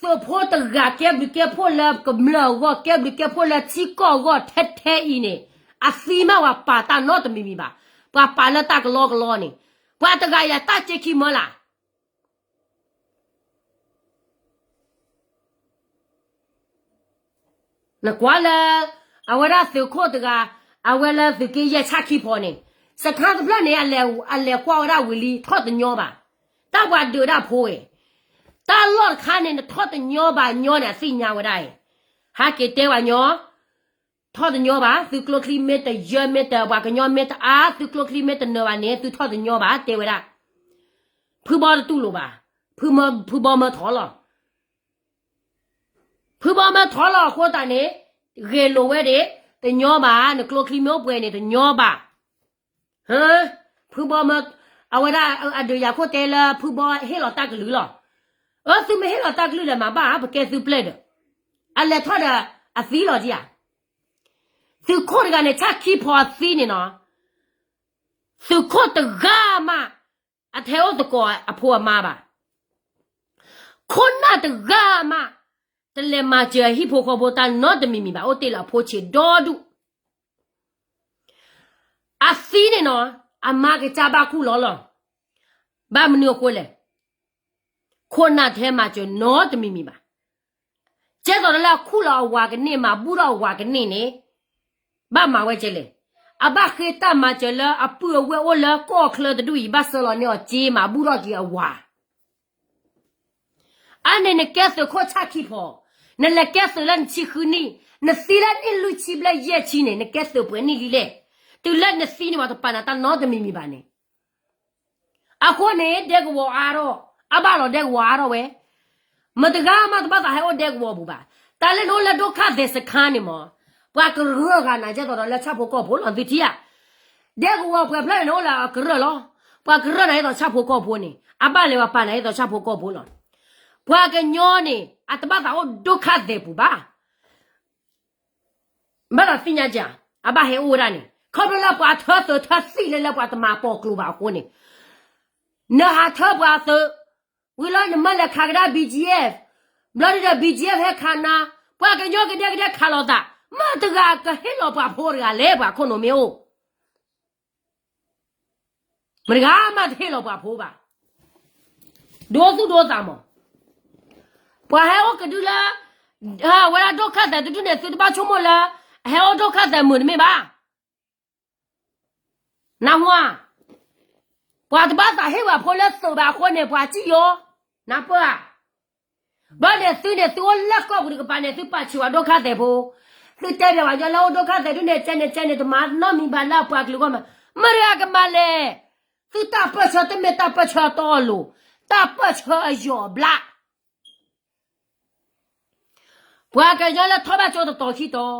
သုးဖိတဂၤ ကဲဘျုးကဲဖှိၣ်လၢကမျၢၢ်အဂီၢ် ကဲဘျုးကဲဖှိၣ်လၢထံကီၢ်အဂီၢ်ထဲထဲအံၤန့ၣ် အသံမးပှၤပာ်တၢ်နီတမံၤမံၤဘၣ်. ပှၤပာ်လၢတၢ်ကလီကလီန့ၣ် ပှၤတဂၤယၤတၢ်စ့ခံမၢလၢ် နကွၢ်လၢ အဝဲဒၣ်သုးခိၣ်တဂၤ အဝဲလၢသုးက့ယဲၢ်ဆၣ်ခံဖီန့ၣ် စခါတဖျၢၣ်န့ၣ် အလဲၤကွၢ်ဝဲဒၣ်ဝံၤလံ ထီၣ်တညီဘၣ်. တၢ်ပှၤဒုးဒၣ်ဖိဝဲ တၢ်လီၢ်တခါန့ၣ် နထီၣ်တညီဘၣ်ညီန့ၣ် အသ့ၣ်ညါဝဲဒၣ်အံၤ ဟဲက့ၤတဲဝဲညီ ထီၣ်တညီဘၣ် သုကျိချံမ့ၢ်တယၢမ့ၢ်တ ပှၤကညီမ့ၢ်တအါ သုကျိချံမ့ၢ်တနၢၤဘၣ်န့ၣ် သုထီၣ်တညီဘၣ် တဲဝဲဒၣ်. ဖုဘီတတူၢ်လိာ်ဘၣ်. ဖုဘီမၢထီၣ်လီၤ ဖုဘီမၢထီၣ်လီၤအဃိသတးန့ၣ် ဂ့ၤလိာ်ဝဲဒၣ် တညီဘၣ် နကျိချံမ့ၢ်အိၣ်ပှဲၤန့ၣ် တညီဘၣ်. ဖုဘီမၢ အဝဲဒၣ်အဒုးယၤခိၣ်တဲလၢ ဖုဘီဟ့ၣ်လီၤတၢ်ကလုၢ်လီၤ. အၢ သုမ့ၢ်ဟ့ၣ်လီၤတၢ်ကလုၢ်ဒီးမၤဘၣ် ပကဲသုပျဲၢ်ဒီး အလဲၤထီၣ်ဒီးအသံလီၤဒံးဧါ. သုးခိၣ်တဂၤန့ၣ် ဆၣ်ခံဖီအသံန့ၣ်နီၤ သုးခိၣ်တဂၤမး အတဟဲအိၣ်သကိးအဖိအမါဘၣ်. ခိၣ်နၢ်တဂၤမး တလဲၤမၤစၢၤအဟံၣ်ဖိဃီဖိတၢ်နီတမံၤမံၤဘၣ် အိၣ်တ့ၢ်လၢအဖိဆံးဒီဒူၣ် အသံန့ၣ်နီၤ အမါကစၢ်ဘၣ်ခူၣ်လီၤလီၤ. ဘၣ်မနုၤအဃိလဲၣ်. ခိၣ်နၢ်တဟဲမၤစၢၤနီတမံၤမံၤဘၣ်. ကဲသိးလၢအခူၣ်လီၤအဝၤကန့ၢ် မၤဘူၣ်ထီၣ်အဝၤကန့ၢ်န့ၣ် ဘၣ်မၤဝဲကဲလဲၣ်. အဘၣ်ဃ့တၢ်မၤစၢၤလၢအပုၢ်အဝဲၢ်အိၣ်လၢကီၢ်ချၢတဒူၣ်အံၤ ဘၣ်စၢလီၤန့ၢ်အီၤစ့မး ဘူၣ်ထီၣ်က့ၤအဝၤ အါန့ၣ်နကဲသုးခိၣ်ဆၣ်ခံဖီ, နလဲၤကဲသုးလၢနဆံဃုနံၣ်, နသံလၢနံၣ်လွံၢ်ဆံဘျဲၣ်ယဲၢ်ဆံန့ၣ် နကဲသုးပှဲၤနံၣ်လံလဲၣ်. တုၤလၢနသံန့ၣ် ပှၤတပာ်နၤတၢ်နီတမံၤမံၤဘၣ်န့ၣ်. အဃိန့ၣ် ဒဲကဝီၤအါထီၣ်, အဘၣ်လီၤဒဲကဝီၤအါထီၣ်ဝဲ, မတဂၤမးတဘၣ်သးဟဲအိၣ်ဒဲကဝီၤပူၤဘၣ်. တၢ်လၢနအိၣ်လၢဒုက္ခသည်စခန်းန့ၣ်မး, ပှၤကရၢဂၤနၤဒ်သိးဒီးလၢဆၣ်ဖိကီၢ်ဖိလီၤ သုထံၣ်ဧါ. ဒဲကဝီၤပှဲၤဖျၢၣ်န့ၣ် နအိၣ်လၢအကရၢၢ်လီၤ. ပှၤကရၢၢ်နၤဒ်သိးဆၣ်ဖိကီၢ်ဖိန့ၣ် အဘၣ်လဲၤပှၤပာ်နၤဒ်သိးဆၣ်ဖိကီၢ်ဖိလီၤ. ပှၤကညီန့ၣ် အတဘၣ်သးအိၣ် ဒုက္ခသည် ပူၤဘၣ်. ဘၣ်သးသ့ၣ်ညါက, အဘၣ်ဟဲအိၣ်ဝဲဒၣ်န့ၣ် ခီဖျိလၢပှၤထၢသုးထၢသံၣ်လၢလၢပှၤတမၤပိာ်ကျိၤဘၣ်အဃိန့ၣ်, နဟးထၢပှၤသုး, ဝံၤလီၤနမၢလဲၤခးကဒါ B G F, ဘျီဒုဒီး B G F ဟဲခးနၤ, ပှၤကညီကဒဲကဒဲခးလိာ်သး, မတဂၤကဟ့ၣ်လီၤပှၤဖိတဂၤလဲၣ် ပှၤခိၣ်နူာ်မ့ၢ်အိၣ် မတဂၤမးတဟ့ၣ်လီၤပှၤဖိဘၣ်. ဒိသူၣ်ဒိသးမး, ပှၤဟဲအိၣ်ကဒုလၢ, ဝဲဒၣ်ဒုက္ခသည်တဒူၣ်န့ၣ် သုတဘၣ်ဆိကမိၣ်လၢ အဟဲအိၣ်ဒုက္ခသည်မုာ်တမ့ၢ်ဘၣ်. နၢ်ဟူဧါ, ပှၤတဘၣ်သးဟ့ၣ်ပှၤဖိလၢသုးဘၣ်အဃိန့ၣ် ပှၤစံၣ်ယိၤ, နၢ်ပၢၢ်ဧါ. ဘျီန့ၣ်သုန့ၣ် သုအိၣ်လၢကီၢ်ပူၤတကပၤန့ၣ် သုပာ်ဆံးပှၤဒုက္ခသည်ဖိ, သုတဲဘၣ်ပှၤကညီလၢအိၣ်ဒုက္ခသည်ဒုန့ၣ် ကဲန့ၣ်ကဲန့ၣ် တမၤနီတမံၤဘၣ်လၢအပှၤကလုာ်ဂီၢ်မး, မတဂၤကမၤလဲၣ်. သုတၢ်ပၢၢ်ဆၢတမ့ၢ်တၢ်ပၢၢ်ဆၢအတီအလိၤ, တၢ်ပၢၢ်ဆၢအယီၢ်အဘျး ပှၤကညီလၢထီၣ်ဘၣ်ကၠိတတီၤခံတီၤ,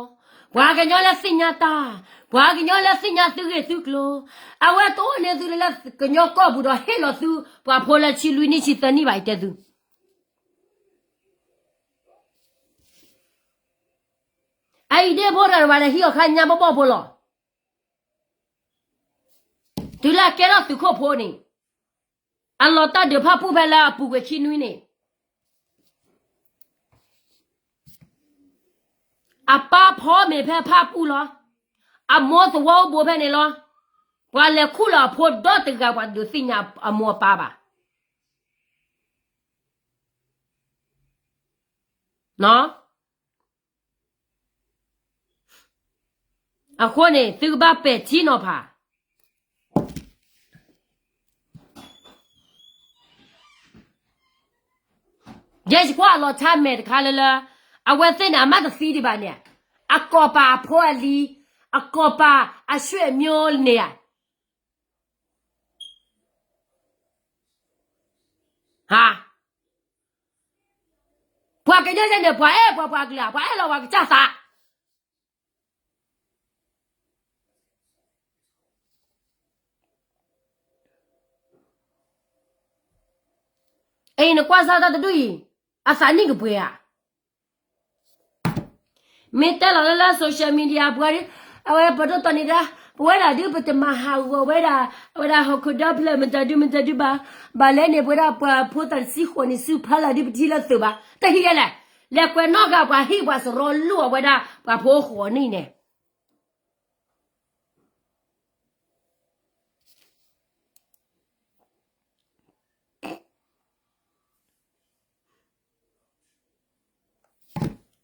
ပှၤကညီလၢသ့ၣ်ညါတၢ်, ပှၤကညီလၢသ့ၣ်ညါသုဂ့ၢ်သုကျိၤ, အဝဲတအိၣ်န့ၢ်သုလၢကညီကီၢ်ပူၤဒီးဟ့ၣ်လီၤသု ပှၤဖိလၢဆံလွံၢ်နံၣ်ဆံသၢနံၣ်ဘၣ် ယတဲသု. အအံၤဒ့ဖိတဂၤတဂၤန့ၣ် ဟံးအီၤခါညါဘီၣ်ဘီၣ်ဖိလီၤ. တုၤလၢအကဲထီၣ်သုးခိၣ်ဖိန့ၣ်, အလီၤတၢ်ဒုးဖၣ်ပူၣ်ဖဲလၢအပူၤကွံာ်ခံနွံန့ၣ်, အပၢ်ဖီမ့ၤဖဲဖၣ်ပူၣ်လီၤ. အမိၢ်သဝီအိၣ်ဘူးဖဲန့ၣ်လီၤ. ပှၤလဲၤခူၣ်လီၤအဖိဒီတဂၤ ပှၤတဒုးသ့ၣ်ညါအမိၢ်အပၢ်ဘၣ်. အဃိန့ၣ် သုကဘၣ်ပဲာ်ထံနီၤဖး. ယဲယကွၢ်အလီၤဆါမဲာ်တခါလၢလၢ, အဝဲသ့ၣ်န့ၣ် အမ့ၢ်တသံဒံးဘၣ်န့ၣ်, အကိာ်ပာ်အဖိအလံၤ, အကိာ်ပာ်အဆွေမျိုးန့ၣ်ဧါ. ဟါ, ပှၤကညီယဲန့ၣ် ပှၤအဲၣ်ပှၤပှၤကလုာ်, ပှၤအဲၣ်လီၤပှၤကစၢ်သး. အံၤနကွၢ်စၢ်တၢ်တဒူၣ်အံၤ, အသးနံၣ်ကပှဲၤဧါ. မ့ၢ်တဲလီၤလၢလၢ social media ပှၤဒ်, အဝဲပဒိၣ်တီန့ၣ်ဒၣ်, ပဝဲဒၣ်ဒုးပတမၤဟးဂီၤဝဲဒၣ်, အဝဲဒၣ်ဟီၣ်ခိၣ်ဒီဖျၢၣ်မတၤဒုမတၤဒုဘၣ်, ဘၣ်လဲၣ်န့ၣ် ပဝဲဒၣ်ပှၤဖိသၣ်တဆံဃိးနံၣ်ဆူဖးလၢ်ဒုးပထံၣ်လၢသုးဘၣ်, တဟံးယဲလဲၣ်, လဲၤကွဲးနီၣ်ဃာ်ပှၤဟံၣ်ပှၤစရီလိၣ်အဝဲဒၣ်ပှၤဖိဃိးနံၣ်န့ၣ်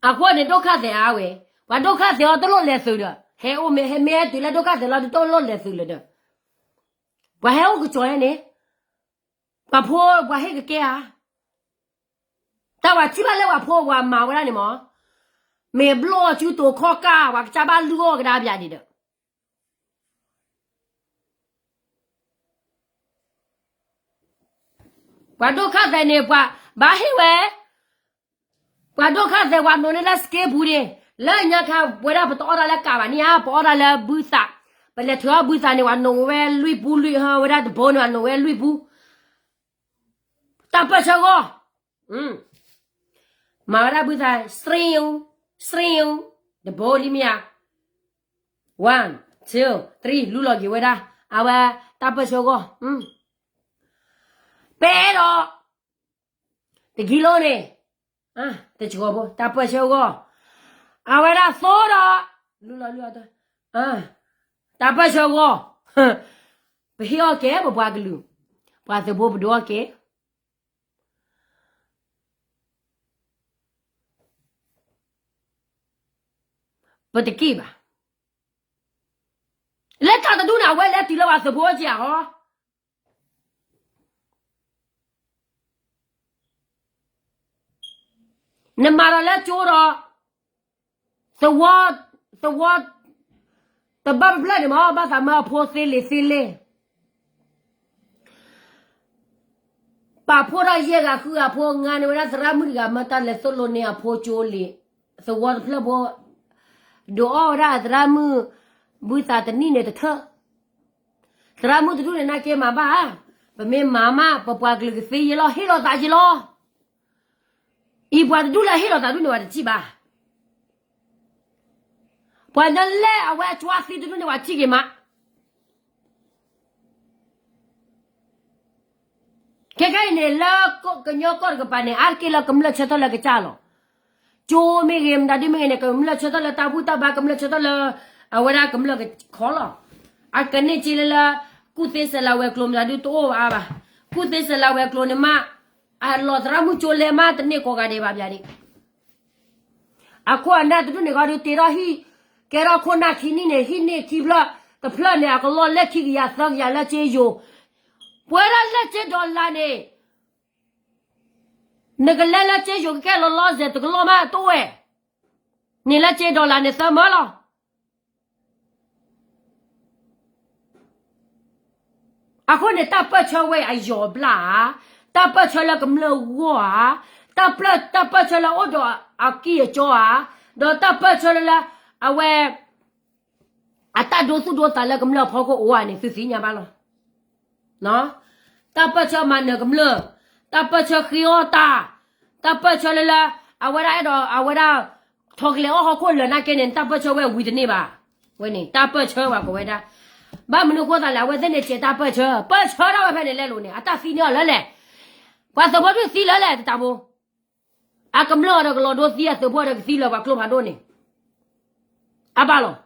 အဃိန့ၣ် ဒုက္ခသည်အါဝဲ, ပှၤဒုက္ခသည်အီၤတလိၣ်လဲၤသုးဒီး, ဟဲအိၣ်မ့ၢ်ဟဲမ့ၢ်ဟဲတုၤလၢဒုက္ခသည်လီၤ တလိၣ်လဲၤသုးလၢၤဒီး, ပှၤဟဲအိၣ်ကစီၤဟဲန့ၣ်, ပှၤဖိပှၤဟ့ၣ်ကကဲဧါ, တၢ်ပှၤထံၣ်ဘၣ်လၢပှၤဖိပှၤမၤဝဲဒၣ်န့ၣ်မး, မ့ၢ်ဘျီၣ်အစုတိၤခီၣ်ကၢ် ပှၤကစၢ်ဘၣ်လုၢ်အီၣ်ကဒါပယၤဒံးဒီး ပှၤဒုက္ခသည်န့ၣ် ပှၤဘၣ်ဟ့ၣ်ဝဲ, ပှၤဒုက္ခသည် ပှၤနိးန့ၢ်လၢ စက့ပူၤ န့ၣ်, လၢညါခါ ပဝဲဒၣ်ပတအီၣ်တၢ်လၢကးဘၣ်န့ၣ်ဧါ, ပအီၣ်တၢ်လၢဘုသး, ပလဲၤထုးအီၣ်ဘုသးန့ၣ် ပှၤနိးဝဲလွံၢ်ပူလွံၢ်ဟီ, ဝဲဒၣ်တဘိန့ၣ် ပှၤနိးဝဲလွံၢ်ပူ, တၢ်ပၢၢ်ဆၢဂီၢ်, မၤဝဲဒၣ်ဘုသး စရ့, စရ့, တဘိလံမ့ၢ်ဧါ, one, two, three လူလီၤက့ၤဝဲဒၣ်, အဝဲတၢ်ပၢၢ်ဆၢဂီၢ်, ပဲဒီး တကံလိန့ၣ်, တကီဘိ တၢ်ပၢၢ်ဆၢဂီၢ်, အဝဲဒၣ်သိဒီး, လူလီၤလူလီၤ, တၢ်ပၢၢ်ဆၢဂီၢ်, ပဟ့ၣ်အီၣ်ကဲ ပပှၤကလုာ်, ပှၤသုးဖိပဒိၣ်အီၣ်ကဲ ပတက့ၢ်ဘၣ်. တၢ်တဒူၣ်န့ၣ် အဝဲလဲၤတုၤလၢပှၤသုးဖိက့ဧါဟီ. နမၤဒီးလၢကၠိဒီး သဝီ သဝီ တဘၣ်ပဖျၢၣ်န့ၣ်မ့ၢ် ဘၣ်သးမၢအဖိသ့လံာ်သ့လဲၢ် ပာ်ဖှိၣ်ထီၣ်ယဲၢ်ဂၤဃုဂၤဖိ ငါန့ၢ်ဝဲဒၣ်သရၣ်မုၣ်တဂၤ မၢတၢ်လဲၤသိၣ်လိန့ၢ်အဖိကၠိလံာ် သဝီတဖျၢၣ်ဖိ ဒုးအီၣ်ဝဲဒၣ်အသရၣ်မုၣ် ဘုသးတနံၣ်န့ၣ်တထၢၣ် သရၣ်မုၣ်တဒူၣ်န့ၣ် နာ်က့မၤဘၣ်ဧါ, ပမ့ၢ်မၤမး ပပှၤကလုာ်ကသ့ယဲလီၤ ဟ့ၣ်လီၤသးယဲလီၤ. အံၤပှၤတဒူၣ်လၢအဟ့ၣ်လီၤသးဒူၣ်န့ၣ် ပှၤတထံၣ်ဘၣ်. ပှၤနလဲၣ်အဝဲအကၠွါသံတဒူၣ်န့ၣ် ပှၤထံၣ်က့ၤမး. ခဲခဲအံၤန့ၣ် လၢကညီကီၢ်တကပၤန့ၣ် အါတက့ၢ်လၢကမျၢၢ်ဆၢထၢၣ်လၢကစၢ်လီၤ. ကၠိမ့ၢ်ဂ့ၤ မတၤဒုမ့ၢ်ဂ့ၤန့ၣ် ကမျၢၢ်ဆၢထၢၣ်လၢတၢ်ဘူၣ်တၢ်ဘါ ကမျၢၢ်ဆၢထၢၣ်လၢ အဝဲဒၣ်ကမျၢၢ်ခီလီၤ. အကန့ၢ်က့လၢလၢ ကူၣ်သ့စဲးလၤဝဲၤကျိၤမတၤဒုတအိၣ်အါဘၣ်. ကူၣ်သ့စဲးလၤဝဲၤကျိၤန့ၣ်မး အလီၤသရၣ်မုၣ်ကၠိလဲမး တန့ၢ်ကိးဂၤဒဲးဘၣ်ဘၣ်ဒံး အခိၣ်အနၢ်တဒူၣ်န့ၣ် ကီဒုးတ့ထီၣ်ဟံၣ်, ကဲထီၣ်ခိၣ်နၢ်ခံနံၣ်န့ၣ် ဟံၣ်န့ၢ်ခံဖျၢၣ်, တဖျၢၣ်န့ၣ် အကလီၢ်လဲၢ်ခံကယၤသၢကယၤလၢကၠ့ယိၤ, ပဝဲဒၣ်လၢကၠ့ဒီလါန့ၣ်, နကလဲၤလၢကၠ့ယိၤကကဲလီၤလီၤစဲး တကလီၢ်မးတအိၣ်ဝဲ, န့ၣ်လၢကၠ့ဒီလါန့ၣ်သၢမၢလီၤ. အဃိန့ၣ် တၢ်ပၢၢ်ဆၢဝဲအံၤအယီၤဘျၣ်ဧါ, တၢ်ပၢၢ်ဆၢလၢကမျၢၢ်ဂီၢ်ဧါ, တၢ်ပၢၢ်, တၢ်ပၢၢ်ဆၢလၢအိၣ်ဒီးအကံၢ်အကီဧါ, ဒီးတၢ်ပၢၢ်ဆၢလၢလၢ အဝဲ အတၢ်ဒိသူၣ်ဒိသးလၢကမျၢၢ်အဖီခိၣ်အိၣ်ဧါန့ၣ် သုသ့ၣ်ညါဘၣ်လီၤ. တၢ်ပၢၢ်ဆၢမၤနၢၤကမျၢၢ်, တၢ်ပၢၢ်ဆၢဃ့အီၣ်တၢ်, တၢ်ပၢၢ်ဆၢလၢလၢ အဝဲဒၣ်အဲၣ်ဒိး အဝဲဒၣ် ထီၣ်ကလဲၤအီၣ်ဟီၣ်ခိၣ်လၢာ်နာ်က့န့ၣ် တၢ်ပၢၢ်ဆၢဝဲဝံၤတန့ၢ်ဘၣ်. ဝဲန့ၣ် တၢ်ပၢၢ်ဆၢဝဲကိးဝဲဒၣ်. ဘၣ်မနုၤအဃိသတးလဲၣ် အဝဲသ့ၣ်န့ၣ် စဲးတၢ်ပၢၢ်ဆၢ, ပၢၢ်ဆၢထီၣ်ဝဲဖဲန့ၣ်လဲၣ်လိၤန့ၣ် အတၢ်သံန့ၢ်အီၤလၢလဲၣ်. ပှၤသုးဖိဒုးသံလၢလဲၣ် တတၢ်ဖိ အကမျၢၢ်အီၤဒီးကလီၤဒိသံ အသုးဖိဒီးကသံလၢပှၤကျိဖးဒိၣ်န့ၣ်, အဘၣ်လီၤ.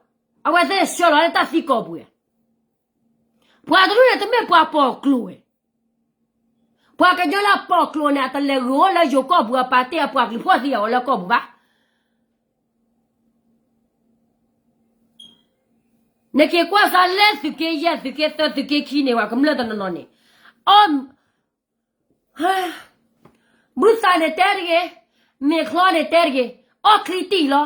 အဝဲသ့ၣ်ဆှၢလီၤလၢတၢ်သံကီၢ်ပူၤ, ပှၤတဒူၣ်န့ၣ် တမ့ၢ်ပှၤပိာ်ကျိၤဝဲ, ပှၤကညီလၢအပိာ်ကျိၤန့ၣ် အတလဲၤဂုာ်အိၣ်လၢယိၤကီၢ်ပူၤ အပာ်တ့ၢ်အပှၤကလုာ်ဖှီၣ်သံအီၤလၢကီၢ်ပူၤဘၣ်. နက့ၤကွၢ်စးလၢသုးက့ယဲၢ် သုးက့သၢ သုးက့ခံန့ၣ် ပှၤကမျၢၢ်တနီၤနီၤန့ၣ်, အီၣ် ဘုသးန့ၣ်တဲတဂ့ၤ, မ့ၢ်ချီန့ၣ်တဲတဂ့ၤ, အီၣ်ချံတံၢ်လီၤ. အီၣ်ချံတံၢ်န့ၣ်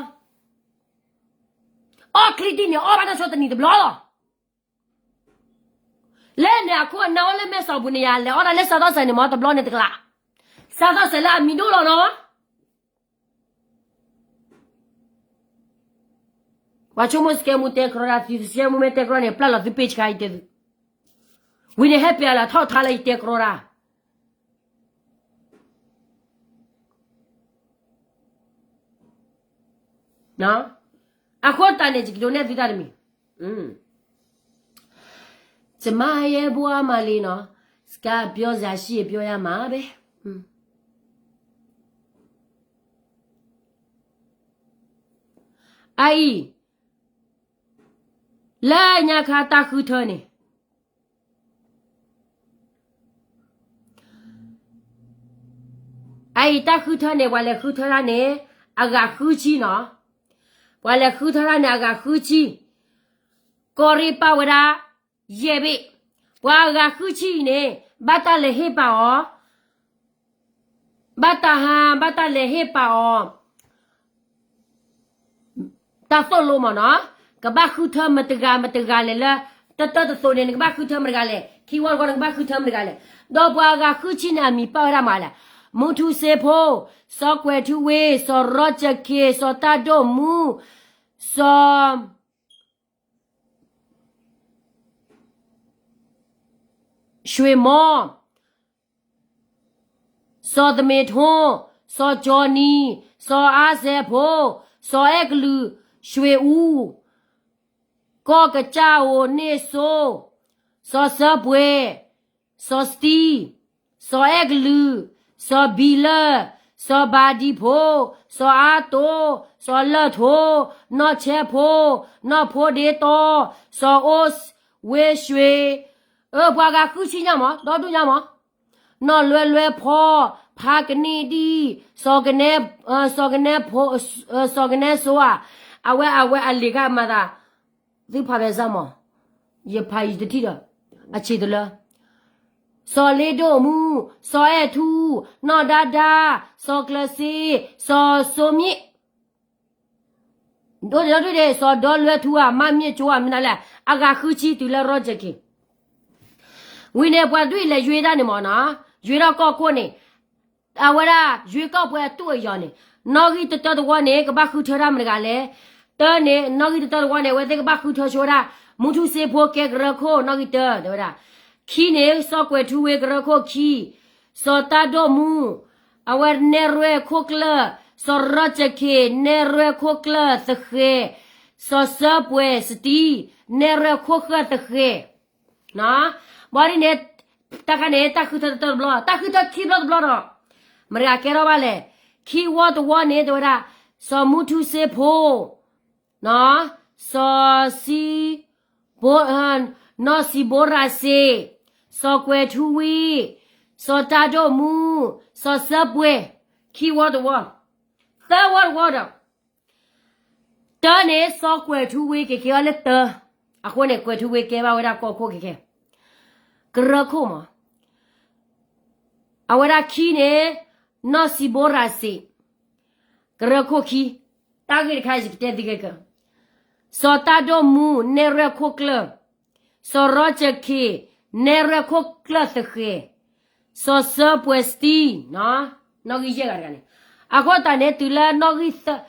အီၣ်ဘၣ်တၢ်ဆီတနံၤတဘျီလီၤ. လဲၣ်န့ၣ် အခိၣ်အနၢ်အိၣ်လၢမဲၢ်ဆီးပူၤန့ၣ် ယၤလဲၤအီၣ်တၢ်လၢစးထီၣ်စဲးန့ၣ် မ့ၢ်တဘျီန့ၣ်တကလး, စးထီၣ်စဲးလၢအမံၤဒိၣ်လီၤနီၤ. ပှၤဆိကမိၣ်စကဲမူတဲကြီဒၣ် သုစကဲမူမ့ၢ်တဲကြီန့ၣ် ပျၢ်လီၤသုပ့ဆခါ ယတဲသု, ဝံၤန့ၣ်ဟဲပျဲလီၤထီၣ်ထါလၢယတဲကြီဒၣ် အဃိတၢ်န့ၣ် ယကဒိးနဲၣ်သုတၢ်တမံၤ, ကျမရဲ့ဘဝမှာလေနော်, စကားပြောစရာရှိရင်ပြောရမှာပဲ. အအံၤ, လၢညါခါတၢ်ဃုထၢန့ၣ် အအံၤတၢ်ဃုထၢန့ၣ် ပှၤလဲၤဃုထၢတၢ်န့ၣ် အဂၤဃုဆံနီၤ, ပှၤလဲၤဃုထၢတၢ်န့ၣ် အဂၤဃုဆံ, ကီၢ်ရ့ၣ်ပာ်ဝဲဒၣ် ယဲၢ်ဘ့ၣ်, ပှၤအဂၤဃုဆံအံၤန့ၣ် ဘၣ်တၢ်လဲၤဟ့ၣ်ပာ်အီၤ ဘၣ်တၢ်ဟါ ဘၣ်တၢ်လဲၤဟ့ၣ်ပာ်အီၤ တၢ်သိၣ်လိမ့ၢ်နီၤ, ကဘၣ်ဃုထၢမတဂၤမတဂၤလဲၣ်လၢ တတၢတသိးန့ၣ် နကဘၣ်ဃုထၢမတဂၤလဲၣ်, ခံဝီတဝီနကဘၣ်ဃုထၢမတဂၤလဲၣ်, ဒီးပှၤအဂၤဃုဆံန့ၣ် အမံၤပာ်ဝဲဒၣ်မးလဲၣ်, မူထူစ့ဖိ, စီၤကွဲၤထူဝ့, စီၤရီကၠက့ၤ, စီၤတၢ်ဒိၣ်မူ, စီၤ ရွှေမော, စီၤသမ့ထွန်း, စီၤကၠီနံၤ, စီၤအါစဲးဖိ, စီၤအဲၣ်ကလုာ်, ရွှေဦး, ကီၢ်ကစၢ်အိၣ်န့ၢ်စိ, စီၤစၢပှဲၤ, စီၤစတံ, စီၤအဲၣ်ကလုာ်, စီၤဘံလၢၢ်, စီၤဘၤဒံဖိ, စီၤအါတိ, စီၤလၢၢ်ထိ, နီၢ်ဆဲးဖိ, နီၢ်ဖိဒ့တီ, စီၤအိၣ်ဝ့ၢ်ရွှ့ၣ်, အၢ ပှၤဂၤဃုဆံညါမး ဒီဒူၣ်ညါမး, နီၢ်လွဲလွဲဖီ, ဖါကနံၣ်ဒံၣ်, စီၤကနဲ, စီၤကနဲဖိ, စီၤကနဲစိဧါ, အဝဲ အဝဲအလံာ်ခါမၤသး, သုဖးပဲစၢ်မး, ယဖးယတထံၣ်ဒီး အဆံးတလၢ, စီၤလ့ဒိၣ်မူ, စီၤအဲၣ်ထူ, နီၢ်ဒါဒါ, စီၤကျၢၤစ့, စီၤစိမံၣ်, ဒိၣ်ဒိၣ်ဒိၣ်ဒိၣ် စီၤဒီလွဲထူဧါ, မါမ့ၢ်ကၠိဧါ, မနုၤလဲၣ်, အဂၤဃုဆံတုၤလၢ Roger Khin ဝံၤန့ၣ် ပှၤဒွံၣ်လဲၤယွ့ဒၣ်န့ၣ်မ့ၢ်နီၤ, ယွ့ထီၣ်ကီၢ်ခိၣ်န့ၣ်, အဝဲဒၣ် ယွ့ကီၢ်ပှဲၤအတူၢ်အယီၤန့ၣ်, နီၣ်ဂံၢ်တတၢတဝီန့ၣ် ကဘၣ်ဃုထၢတၢ်မတၤတဂၤလဲၣ်. တၢန့ၣ် နီၣ်ဂံၢ်တတၢတဝီန့ၣ် အဝဲသ့ၣ်ကဘၣ်ဃုထၢဆိဝဲဒၣ် မူထူစ့ဖိကဲကရၢခိၣ် နီၣ်ဂံၢ်တၢ တဲဝဲဒၣ်. ခံန့ၣ် စီၤကွဲၤထူဝ့ကရၢခိၣ်ခံ, စီၤတၢ်ဒိၣ်မူ, အဝဲနဲၣ်ရွဲၣ်ခိၣ်ကျၢၢ်, စီၤ Roger Khin နဲၣ်ရွဲၣ်ခိၣ်ကျၢၢ်သဃဲၤ, စီၤစၢပှဲၤစတံ နဲၣ်ရွဲၣ်ခိၣ်ဃၢၣ်သဃဲၤ ဘၣ်ဒ်န့ၣ်, တၢ်ခါန့ၣ် တၢ်ဃုထၢတတၢတဘျီ, တၢ်ဃုထၢခံဘျီတဘျီဒီး, မတၤကဲထီၣ်ဘၣ်လဲၣ်, ခံဝီတဝီန့ၣ် တဲဝဲဒၣ်, စီၤမူထူစ့ဖိ, စီၤစံ, နီၢ်စံဘိရၤစ့, စီၤကွဲၤထူဝံ, စီၤတၢ်ဒိၣ်မူ, စီၤစၢပှဲၤ, ခံဝီတဝီ, သၢဝီတဝီဒီး တၢန့ၣ် စီၤကွဲၤထူဝ့က့ၤကဲအီၤလၢတၢ, အဃိန့ၣ် ကွဲၤထူဝ့ကဲဘၣ်ဝဲဒၣ်ကီၢ်ခိၣ်က့ၤကဲ, ကရၢခိၣ်မး, အဝဲဒၣ်ခံန့ၣ်, နီၢ်စံဘိရၤစ့, ကရၢခိၣ်ခံ, တၢ်ဂ့ၢ်တခါယကတဲသုကဲက, စီၤတၢ်ဒိၣ်မူ နဲၣ်ရွဲၣ်ခိၣ်ကျၢၢ်, စီၤ Roger Khin နဲၣ်ရွဲၣ်ခိၣ်ကျၢၢ်သဃဲၤ, စီၤစၢပှဲၤစတံ, နီၣ်ဂံၢ်ယဲၢ်ဂၤတဂၤန့ၣ်, အဃိသတးန့ၣ် တုၤလၢနီၣ်ဂံၢ်သၢ,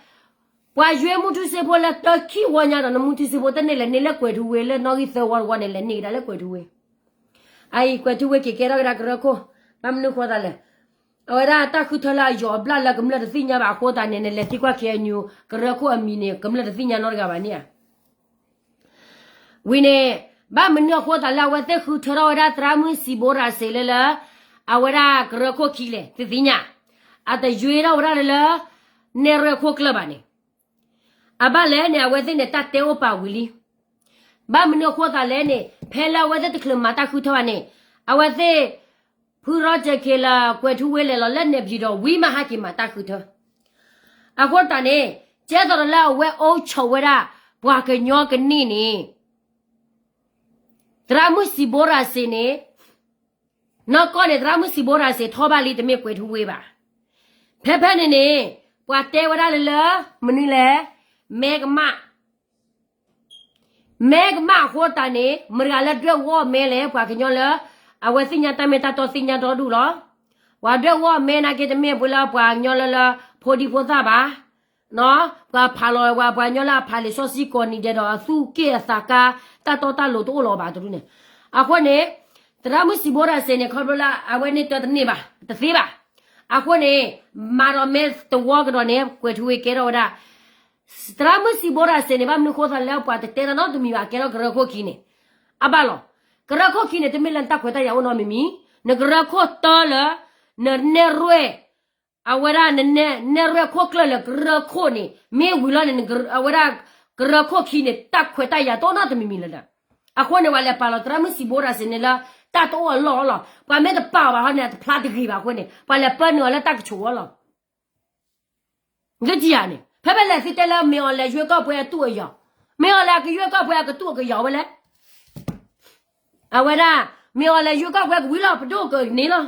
ပှၤယွ့မူထူစ့ဖိလၢတၢခံဝီညါဒီး နမူထူစ့ဖိတန့ၢ်လဲၤန့ၢ်လၢကွဲၤထူဝ့လၢနီၣ်ဂံၢ်သၢဝီတဝီန့ၣ် လဲၤန့ၢ်ကဒါလၢကွဲၤထူဝ့, အအံၤ ကွဲၤထူဝ့က့ၤကဲထီၣ်ကဒါကရၢခိၣ်, ဘၣ်မနုၤဃိသးလဲၣ်, အဝဲဒၣ်တၢ်ဃုထၢလၢအယီၤအဘျၣ်လၢကမျၢၢ်တသ့ၣ်ညါဘၣ်အဃိသတးန့ၣ် နလဲၤသံကွၢ် KNU ကရၢခိၣ်အမံၤန့ၣ် ကမျၢၢ်တသ့ၣ်ညါနီတဂၤဘၣ်န့ၣ်ဧါ ဝံၤန့ၣ်, ဘၣ်မနုၤအဃိသးလၢအဝဲသ့ၣ်ဃုထၢထီၣ်ဝဲဒၣ်သရၣ်မုၣ်စံဘိရၤစ့လၢလၢ, အဝဲဒၣ်ကရၢခိၣ်ခံလဲၣ် သုသ့ၣ်ညါ, အတယွ့ထီၣ်ဝဲဒၣ်လၢလၢ, နဲၣ်ရွဲၣ်ခိၣ်ကျၢၢ်ဘၣ်န့ၣ်, အဘၣ်လဲၣ်န့ၣ် အဝဲသ့ၣ်န့ၣ် တၢ်တဲအိၣ်ပာ်ဝံၤလံ ဘၣ်မနုၤအဃိသးလဲၣ်န့ၣ် ဖဲလၢအဝဲသ့ၣ်တချုးမၤတၢ်ဃုထၢဘၣ်န့ၣ်, အဝဲသ့ၣ်, ဖု Roger Khin လၢကွဲၤထူဝ့လဲၤလီၤလၢနဲၣ်ပၠံၤဒီးဝံၤမးဟဲက့ၤမၤတၢ်ဃုထၢ, အဃိသတးန့ၣ်, ကဲသိးဒီးလၢအဝဲအိၣ်ဆိးဝဲဒၣ်, ပှၤကညီကနံၣ်န့ၣ်, သရၣ်မုၣ်စံဘိရၤစ့န့ၣ် နီၢ်ကီၢ်န့ၣ် သရၣ်မုၣ်စံဘိရၤစ့ထီၣ်ဘၣ်လံတမ့ၢ်ကွဲၤထူဝ့ဘၣ်, ဖဲဖဲန့ၣ်န့ၣ်, ပှၤတဲဝဲဒၣ်လၢလၢ, မနုၤလဲၣ်, မဲကမၣ် မဲကမၣ်အဃိသတးန့ၣ် မတၤတဂၤလၢဒွဲၣ်ဝီအီၣ်မဲလဲၣ် ပှၤကညီလၢ, အဝဲသ့ၣ်ညါတၢ်မ့ၢ်တၢ်တီသ့ၣ်ညါဒီဒူၣ်လီၤ, ပှၤဒွဲၣ်ဝီအီၣ်မဲနာ်က့တမ့ၢ်ပှၤလၢပှၤကညီလၢလၢ, ဖိဒံဖိသၣ်ဘၣ် ပှၤဖးလီၤဝဲပှၤကညီလၢအဖးလံာ်စီဆှံကိးနံၤဒဲးဒီးအသူၣ်က့ၣ်အသးကါ, တၢ်တီတၢ်လိၤတအိၣ်လီၤဘၣ်တဒူၣ်န့ၣ်, အဃိန့ၣ်, သရၣ်မုၣ်စံဘိရၤစ့န့ၣ် ခီဖျိလၢအဝဲန့ၢ်တၢ်တန့ၢ်ဘၣ်, တသ့ဘၣ်, အဃိန့ၣ်, မၤဒီးမဲတဝီကဒီးန့ၣ် ကွဲၤထူဝ့ကဲထီၣ်ဝဲဒၣ် သရၣ်မုၣ်စံဘိရၤစ့န့ၣ် ဘၣ်မနုၤဃိသးလၢပှၤတတဲတၢ်နီတမံၤဘၣ် ကဲထီၣ်ကရၢခိၣ်ခံန့ၣ်, အဘၣ်လီၤ, ကရၢခိၣ်ခံန့ၣ် တမ့ၢ်လၢနတၢ်ခွဲးတၢ်ယာ်အိၣ်နီတမံၤမံၤ, နကရၢခိၣ်တၢလၢ, နနဲၣ်ရွဲၣ်, အဝဲဒၣ်နနဲၣ်, နဲၣ်ရွဲၣ်ခိၣ်ကျၢၢ်လၢကရၢခိၣ်န့ၣ် မ့ၢ်ဝံၤလီၤန့ၣ် အဝဲဒၣ်, ကရၢခိၣ်ခံန့ၣ် တၢ်ခွဲးတၢ်ယာ်တအိၣ်နီတမံၤမံၤလၢၤဒီး, အဃိန့ၣ် ပှၤလဲၤပာ်လီၤသရၣ်မုၣ်စံဘိရၤစ့န့ၣ်လၢ, တၢ်တအိၣ်အလီၢ်လီၤ, ပှၤမ့ၢ်တပာ်အီၤဘၣ်ဟီန့ၣ် အတဖျါတဂ့ၤဘၣ်အဃိန့ၣ် ပှၤလဲၤပၢနုာ်အီၤလၢတၢ်ကဆိးအလီၢ် သုတယၤန့ၣ် ဖဲဖဲလဲၣ်သုတဲလၢမ့ၢ်အီၤလဲၤယွ့ကီၢ်ပှဲၤအတူၢ်အယီၤ, မ့ၢ်အီၤလဲၤကယွ့ကီၢ်ပှဲၤအကတူၢ်အကယီၤဝဲလဲၣ်, အဝဲဒၣ်, မ့ၢ်အီၤလဲၤယွ့ကီၢ်ပှဲၤကဝံၤလီၤ ပဒိၣ်ကန့ၣ်လီၤ,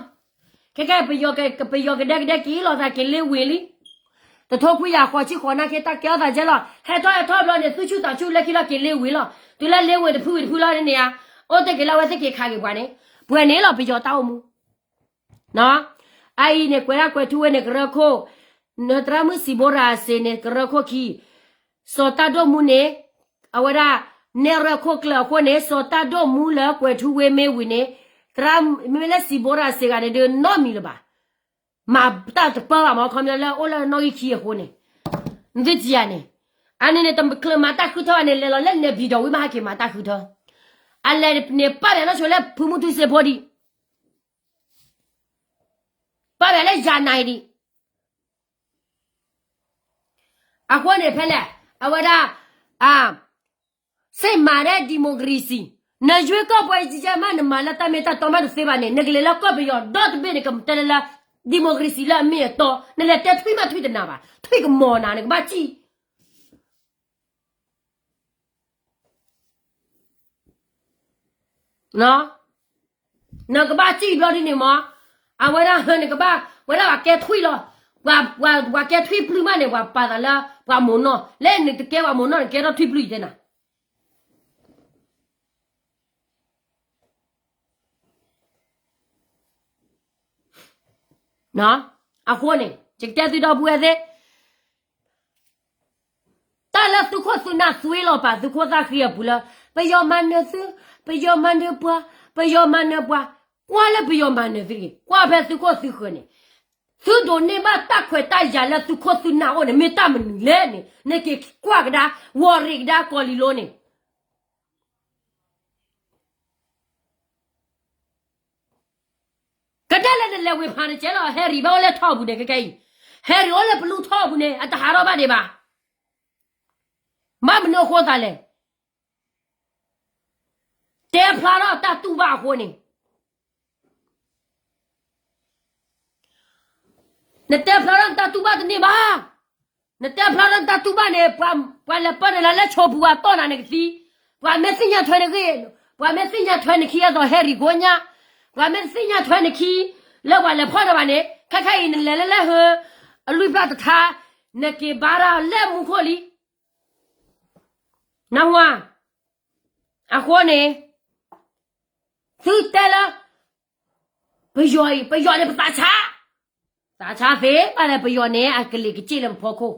ခဲကဲပယီၤကဒဲကဒဲက့ၤလီၤသးက့ၤလ့ဝ့ၤလံ, တထိခွံယၤဃိးဆံဃိးနၣ်က့တၢ်ကဲထီၣ်သးကဲလီၤ ဟဲထီၣ်ဟဲထီၣ်ဘျီန့ၣ် သူၣ်ဆူၣ်သးဆူၣ်လၢခံလီၤက့ၤလ့ဝ့ၤလီၤ, တုၤလၢလ့ဝ့ၤတဖုဂ့ၤတဖုလီၤန့ၣ်ဧါ, အိၣ်တ့ၢ်က့ၤလၢအဝဲသ့ၣ်က့ၤခးက့ၤပှၤန့ၣ်, ပှဲၤန့ၣ်လီၤပယီၤတၢ်အိၣ်မူ အအံၤန့ၣ် ကွဲးဒၣ်ကွဲၤထူဝ့န့ၣ် ကရၢခိၣ်, သရၣ်မုၣ်စံဘိရၤစ့န့ၣ် ကရၢခိၣ်ခံ, စီၤတၢ်ဒိၣ်မူန့ၣ်, အဝဲဒၣ်, နဲၣ်ရွဲၣ်ခိၣ်ကျၢၢ်အဃိန့ၣ် စီၤတၢ်ဒိၣ်မူလၢကွဲၤထူဝ့မ့ၢ်ဝံၤန့ၣ်, သရၣ်, မ့မ့ၢ်လၢစံဘိရၤစ့ဂၤန့ၣ်ဒီး နီတမံၤလၢၤဘၣ်, မၤတၢ်တပၢဘၣ်မ့ၢ်ခီပညီလၢအိၣ်လၢနီၣ်ဂံၢ်ခံအဃိန့ၣ်, နသုတယၤန့ၣ်, အန့ၣ်န့ၣ် တချုးမၤတၢ်ဃုထၢဘၣ်န့ၣ် လဲၤလီၤလၢနဲၣ်ပၠံၤဒီးဝံၤမးဟဲက့ၤမၤတၢ်ဃုထၢ အလဲၤန့ၣ်ပာ်ဘၣ်နီၢ်ဆိလၢဖုမူထူစ့ဖိဒံး, ပာ်ဘၣ်လၢယၤနၤအံၤဒံး, အဃိန့ၣ်ဖဲလဲၣ်, အဝဲဒၣ်, စ့မၤဒဲ democracy, နယွ့ကီၢ်ပှဲၤယကဲမး နမၤလၢတၢ်မ့ၢ်တၢ်တီမးတသ့ဘၣ်န့ၣ် နကလဲၤလၢကီၢ်ပယီၤဒီတဘ့ၣ်န့ၣ် ကတဲလၢလၢ, democracy လၢအမ့ၢ်အတီ, နလဲၤတဲထွံၣ်မးထွံၣ်တနၤဘၣ်, ထွံၣ်ကမီၤနၤ နကဘၣ်စံၣ် နကဘၣ်စံၣ်ဘျီဒ်န့ၣ်မး, အဝဲဒၣ်ဟၢနကဘၣ် ဝဲဒၣ်ပှၤကဲထွံၣ်လီၤ, ပှၤကဲထွံၣ်ပျုၢ်မးန့ၣ် ပှၤပာ်သးလၢ ပှၤမိၢ်နီၢ် လၢနတကဲပှၤမိၢ်နီၢ်န့ၣ် ကဲထီၣ်ထွံၣ်ပျုၢ်ယတဲနၤ အဃိန့ၣ် ယကတဲသုဒီပုၢ်ဝဲၢ်သ့ၣ် တၢ်လၢသုခိၣ်သုနၢ်သွံလီၤပာ်သုခိၣ်သၣ်ဃံအပူၤလၢ ပယီၤမၤနၢၤသု, ပယီၤမၤနၢၤပှၤ, ပယီၤမၤနၢၤပှၤ, ကွၢ်လၢပယီၤမၤနၢၤသုတဂ့ၤ, ကွၢ်ဖဲသုခိၣ်သုဃၢၤန့ၣ်, သုဒိးန့ၢ်ဘၣ်တၢ်ခွဲးတၢ်ယာ်လၢသုခိၣ်သုနၢ်အိၣ်န့ၣ် မ့ၢ်တၢ်မနုၤလဲၣ်န့ၣ် နက့ၤကွၢ်ကဒါ, ဝီၤရ့းကဒါကီၢ်လံၤလိန့ၣ် ကဒဲလၢနလဲၤဝ့ၤဖးနကဲလီၤ ဟဲရံၤဘၣ်အိၣ်လၢထီၣ်အပူၤန့ၣ် ခဲကဲအံၤ, ဟဲရံၤအိၣ်လၢပလူထီၣ်အပူၤန့ၣ် အတဟးထီၣ်ဘၣ်ဒံးဘၣ်. ဘၣ်မနုၤအဃိသးလဲၣ်, တဲဖျါထီၣ်တၢ်တူၢ်ဘၣ်အဃိန့ၣ် နတဲဖျါထီၣ်နတၢ်တူၢ်ဘၣ်တန့ၢ်ဘၣ်. နတဲဖျါထီၣ်နတၢ်တူၢ်ဘၣ်န့ၣ် ပှၤလဲၤပၢနၤလၢဆိပူၤ ပှၤတီၢ်နၤနကသံ, ပှၤမ့ၢ်သ့ၣ်ညါထွဲနဂ့ၢ်, ပှၤမ့ၢ်သ့ၣ်ညါထွဲနခံအသိးဟဲရံၤကိညါ, ပှၤမ့ၢ်သ့ၣ်ညါထွဲနခံ လၢပှၤလဲၤဖီၣ်နၤဘၣ်န့ၣ် ခဲခဲအံၤနလဲၤလၢလဲၤဟၢ အလွံၢ်ပျၢ်တထါ နက့ၤဘါတၢ်လဲၣ်မူခိၣ်လံ. နၢ်ဟူဧါ. အဃိန့ၣ် သုတဲလၢ ပယီၤအံၤ ပယီၤန့ၣ်ပသးဆါ, သးဆါသ့ဘၣ်လဲၣ် ပယီၤန့ၣ် အကလံၤကစ့ၣ်လၢပဖီခိၣ်,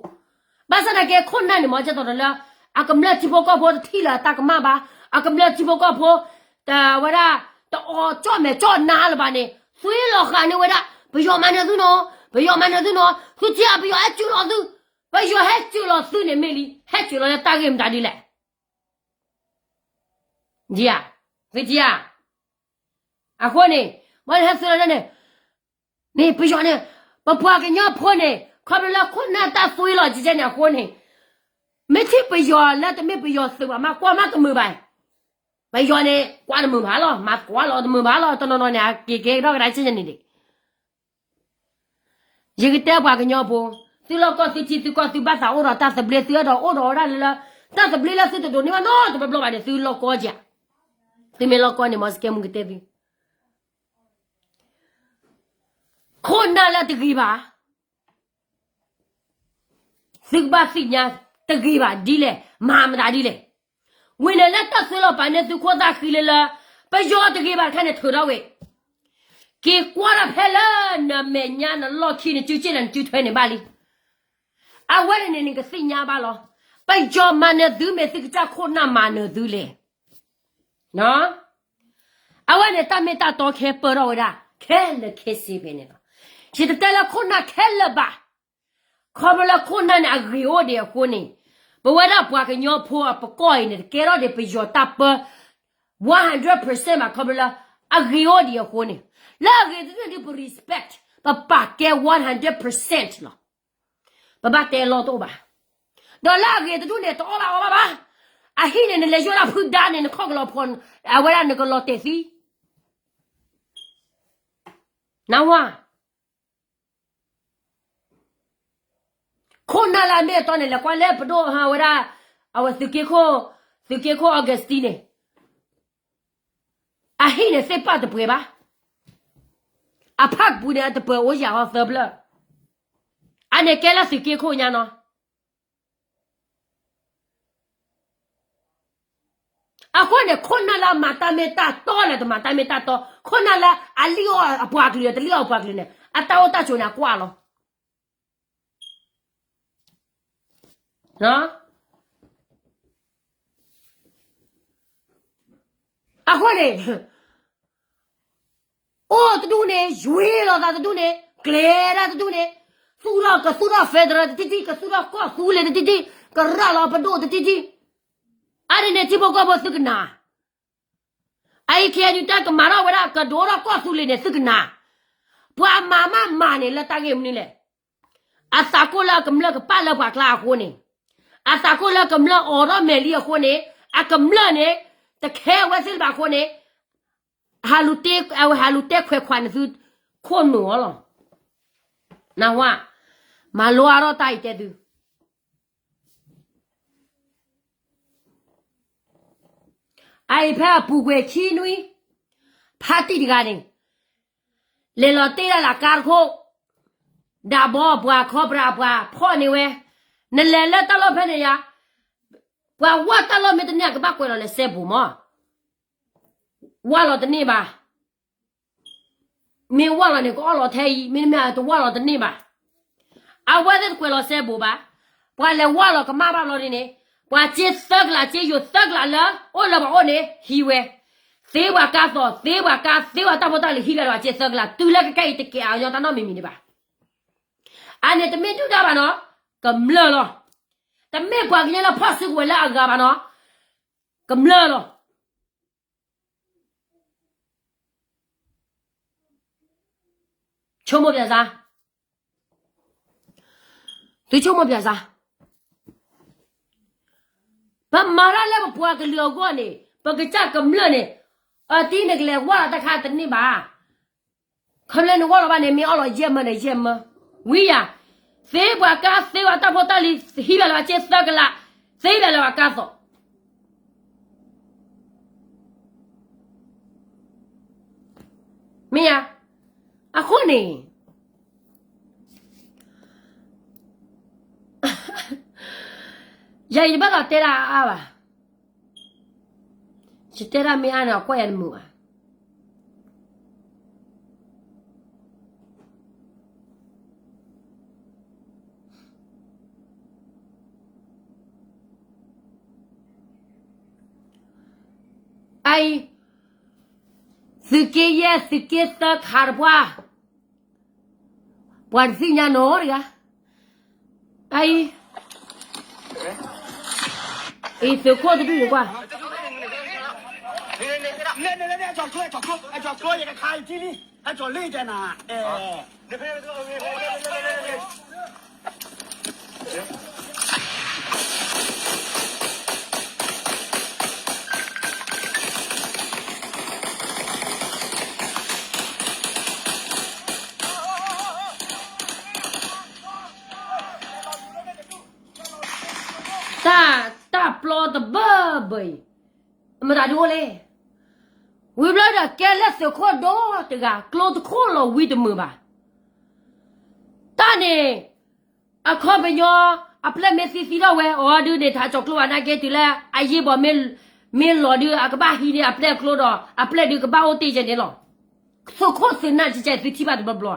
ဘၣ်ဆၣ်သနာ်က့ ခိၣ်နၢ်န့ၣ်မ့ၢ်ကဲသိးဒီးလၢ အကမျၢၢ်ထံဖိကီၢ်ဖိတထံၣ်လၢအတၢ်ကမၣ်ဘၣ်, အကမျၢၢ်ထံဖိကီၢ်ဖိ တဝဲဒၣ် တအီၣ်ကၠီၣ်မဲာ်ကၠီၣ်နါလၢၤဘၣ်န့ၣ် သွံလီၤဃာ်န့ၢ်ဝဲဒၣ် ပယီၤမၤနၢၤသုနီၤ, ပယီၤမၤနၢၤသုနီၤ, သုထံၣ်ဧါ ပယီၤဟဲစၢၤလီၤသု, ပယီၤဟဲစၢၤလီၤသုန့ၣ်မ့ၢ်လံ, ဟဲစၢၤလီၤလၢတၢ်ဂ့ၢ်မတၤဒ်လဲၣ် ယဧါ, သုထံၣ်ဧါ. အဃိန့ၣ် မ့ၢ်နဟဲသုလီၤန့ၣ်, န့ၣ်ပယီၤန့ၣ်, ပပှၤကညီဖိန့ၣ် ခီဖျိလၢခိၣ်နၢ်တၢ်သွံလီၤကဲကဲန့ၣ်အဃိန့ၣ်, မ့ၢ်ထံၣ်ပယီၤလၢတမ့ၢ်ပယီၤသုးဘၣ်မး ကွၢ်မးတမုာ်ဘၣ်, ပယီၤန့ၣ် ကွၢ်တမုာ်ဘၣ်လီၤ, မၤကွၢ်လီၤတမုာ်ဘၣ်လီၤ, တနီၤနီၤန့ၣ် အက့ၤကဲထီၣ်ကဒါကဲကဲန့ၣ်ဒံး ယကတဲပှၤကညီဖိ, သုလီၢ်ကီၢ်သုထံသုကီၢ်သုဘၣ်သးအိၣ်ဒီးတၢ်သဘျ့ သုအဲၣ်ဒိးအိၣ်ဒီးဝဲဒၣ်လၢ တၢ်သဘျ့လၢသုတဒိးန့ၢ်ဘၣ်နီတဘျီဘျီဘၣ်န့ၣ် သုလီၢ်ကီၢ်ကဲ, သုမ့ၢ်လီၢ်ကီၢ်န့ၣ် မ့ၢ်စကဲမုၢ်ကတဲသု, ခိၣ်နၢ်လၢတဂ့ၤဘၣ် သုကဘၣ်သ့ၣ်ညါတဂ့ၤဘၣ်ဒ်လဲၣ်, မၤမတၤဒ်လဲၣ်, ဝံၤန့ၣ်လၢတၢ်သွံလီၤပာ်န့ၢ်သုခိၣ်သၣ်ဃံလၢလၢ ပယီၤတဂ့ၤဘၣ်တခါန့ၣ်ထုးထီၣ်ဝဲ, က့ၤကွၢ်ထီၣ်ဖဲလၢနမဲာ်ညါနလီၢ်ခံနစုစ့ၣ်လၢနစုထွဲန့ၣ်ဘၣ်လံ, အဝဲန့ၣ်န့ၣ် နကသ့ၣ်ညါဘၣ်လီၤ, ပယီၤမၤနၢၤသုမ့ၢ်သုကစၢ်ခိၣ်နၢ်မၤနၢၤသုလဲၣ် အဝဲန့ၣ်တၢ်မ့ၢ်တၢ်တီခဲပၢၢ်ထီၣ်ဝဲဒၣ် ခဲလၢာ်ခဲဆ့ဖဲန့ၣ်လီၤ, ယတတဲလၢခိၣ်နၢ်ခဲလၢာ်ဘၣ်, ခီဖျိလၢခိၣ်နၢ်န့ၣ်အဂ့ၤအိၣ်ဒံးအဃိန့ၣ်, ပဝဲဒၣ်ပှၤကညီဖိအပကီၢ်အံၤန့ၣ် တကဲထီၣ်ဒံးပယီၤတၢ်ပၢ one hundred percent ဘၣ် ခီဖျိလၢ အဂ့ၤအိၣ်ဒံးအဃိန့ၣ်, လၢအဂ့ၤတဒူၣ်န့ၣ်ဒုးပ respect ပပာ်ကဲ one hundred percent လီၤ, ပဘၣ်တဲလီၤတအိၣ်ဘၣ်, ဒီးလၢအဂ့ၤတဒူၣ်န့ၣ် တအီၣ်ဘၣ်အီဘၣ်ဘၣ်, အဟံၣ်န့ၣ် နလဲၤယိၣ်ဒၣ်ဖုဒါန့ၣ် နခီၣ်ကလီၤဖီ, အဝဲဒၣ်နကလီၤတဲာ်သံ နၢ်ဟူဧါ, ခိၣ်နၢ်လၢအမ့ၢ်အတီန့ၣ် လဲၤကွၢ်လၢပဒိၣ်ဝဲဒၣ်, အဝဲသုးက့ခိၣ်, သုးက့ခိၣ် Augustine န့ၣ်, အဟံၣ်န့ၣ်သ့ၣ်ပာ်တပှဲၤဘၣ်, အဖၣ်ပူၤန့ၣ် အတပှဲၤအိၣ်ယၤဟီသၢဖျၢၣ်, အန့ၣ်ကဲလၢသုးက့ခိၣ်ညါနီၤ အဃိန့ၣ် ခိၣ်နၢ်လၢအမၤတၢ်မ့ၢ်တၢ်တီလၢတမၤတၢ်မ့ၢ်တၢ်တီ, ခိၣ်နၢ်လၢအလံၣ်အီၣ်အပှၤကလုာ် တလံၣ်အီၣ်အပှၤကလုာ်န့ၣ် အတၢ်အိၣ်တၢ်ဆိးန့ၣ် အကွၢ်လီၤ. အဃိန့ၣ် အိၣ်တဒူၣ်န့ၣ် ယွၤလီၤသးတဒူၣ်န့ၣ် ကျဲၤတၢ်တဒူၣ်န့ၣ်, သူၣ်ထီၣ်ကသူၣ်ထီၣ် federal တထံၣ်ထံၣ်, ကသူၣ်ထီၣ်ကီၢ်သူလ့ၤတထံၣ်ထံၣ်, ကရၤလီၤပဒိၣ်တထံၣ်ထံၣ်, အါန့ၣ်န့ၣ် ထံဖိကီၢ်ဖိသုကနၣ်, အအံၤ KNU တၢ်ကမၤထီၣ်ဝဲဒၣ် ကဒိးထီၣ်ကီၢ်သူလ့ၤန့ၣ် သုကနၣ်, ပှၤမၤမးမၤန့ၣ်လၢတၢ်ဂ့ၢ်မနုၤလဲၣ်. အသးကိၢ်လၢအကမျၢၢ်ကပာ်လၢပှၤကျါအဃိန့ၣ်, အသးကိၢ်လၢအကမျၢၢ်အိးထီၣ်မဲာ်လံအဃိန့ၣ်, အကမျၢၢ်န့ၣ် တခဲဝဲသ့ၣ်တဖၣ်အဃိန့ၣ်, ဟးလူၤတဲ, အဝဲဟးလူၤတဲခွဲးခွါန့ၣ်သု, ခိၣ်နူာ်အီၤလီၤ. နၢ်ဟူဧါ, မၤလိအါထီၣ်တၢ်အံၤတဲသု အအံၤဖဲအပူၤကွံာ်ခံနွံ ဖါတံၢ်တဂၤန့ၣ် လဲၤလီၤတ့ၢ်ဒၣ်လၢကါတခိၣ်, ဒၣ်ဘီပှၤခီပရၣ်ပှၤဖီၣ်န့ၢ်ဝဲ, နလဲၤလၢတၢ်လီၢ်ဖဲန့ၣ်ယါ, ပှၤဝၢ်တၢ်လီၢ်မ့ၢ်တန့ၢ် အကဘၣ်ကွဲးလီၤလဲၤစဲဘူးမး, ဝၢ်လီၤတန့ၢ်ဘၣ်. မ့ၢ်ဝၢ်လီၤန့ၣ် ကအီၣ်လီၤထဲအံၤ, မ့တမ့ၢ်တဝၢ်လီၤတန့ၢ်ဘၣ်. အဝဲသ့ၣ်တကွဲးလီၤစဲဘူးဘၣ်. ပှၤလဲၤဝၢ်လီၤကမၣ်ဘၣ်ဘျီဒ်န့ၣ်, ပှၤစ့သၢကလး စ့ယိၤသၢကလးလၢအိၣ်လၢပှၤအိၣ်န့ၣ် ဟံးဝဲ, သ့ပှၤကါသိး, သ့ပှၤကါ, သ့ပှၤတၢ်ဖိတၢ်လံၤ ဟံးဝဲလၢပှၤစ့သၢကလး, တုၤလၢကကဲအံၤတကဲးအညီတၢ်နီတမံၤမံၤဒံးဘၣ်. အန့ၣ်တမ့ၢ်ဒုၣ်ဒါဘၣ်နီၤ, ကမျၢၢ်လီၤ. တမ့ၢ်ပှၤကညီလၢဖီၣ်စုကဝဲၤလၢအဂၤဘၣ်နီၤ, ကမျၢၢ်လီၤ. ဆိကမိၣ်ပၠးစါ, သုဆိကမိၣ်ပၠးစါ, ပမၤတၢ်လၢပပှၤကလုာ်အဂီၢ်န့ၣ် ပကစၢ်ကမျၢၢ်န့ၣ်, အတံၤနကလဲၤဝၢ်လီၤတၢ်ခါတန့ၢ်ဘၣ်. ခီဖျိနဝၢ်လီၤဘၣ်န့ၣ် မ့ၢ်အီၣ်လီၤယဲၢ်မၢန့ၣ်ယဲၢ်မၢ, ဝံယၤ, သ့ပှၤကါ သ့ပှၤတၢ်ဖိတၢ်လံၤ ဟံးဘၣ်လၢပှၤစ့သၢကလး, သ့ဘၣ်လၢပှၤကါသိး မ့ၢ်ဧါ. အဃိန့ၣ် ယၤအံၤတဘၣ်သးတဲဒၣ်အါအါဘၣ်. ယတဲဒၣ်မ့ၢ်အါန့ၣ် အကွၢ်ယၤတမုာ်ဘၣ်. အအံၤ သုးက့ယဲၢ် သုးက့သၢခးတပှၢ်, ပှၤတသ့ၣ်ညါနီတဂၤ, အအံၤ, အံၤသုးခိၣ်တဒူၣ်န့ၣ်ကွၢ် တၢ်, တၢ်ပျီတဘၢဘၢအံၤ, မတၤဒုးအိၣ်လဲၣ်. ဝံၤဘျီဒီးကဲလၢသုးခိၣ်ဒိၣ်တဂၤ ကျိတခိၣ်လီၤဝံတမုာ်ဘၣ်. တၢ်န့ၣ် အခီပညီ အပျဲၢ်မ့ၢ်သံသံထီၣ်ဝဲ အီၤဒုးန့ၣ် ထးကၠီၤကျိဘၣ်နာ်က့ တုၤလၢအယ့ၢ်ဘီၣ်မ့ၢ်လီၤဒုး အကဘၣ်ဟံးန့ၢ်အပျဲၢ်အကျိဒီး အပျဲၢ်ဒုးကဘၣ်အိၣ်တ့ၢ်ယဲန့ၣ်လီၤ. သုးခိၣ်သုးနၢ်ကဲ သုထံၣ်ဘၣ်တဘျီဘျီဧါ.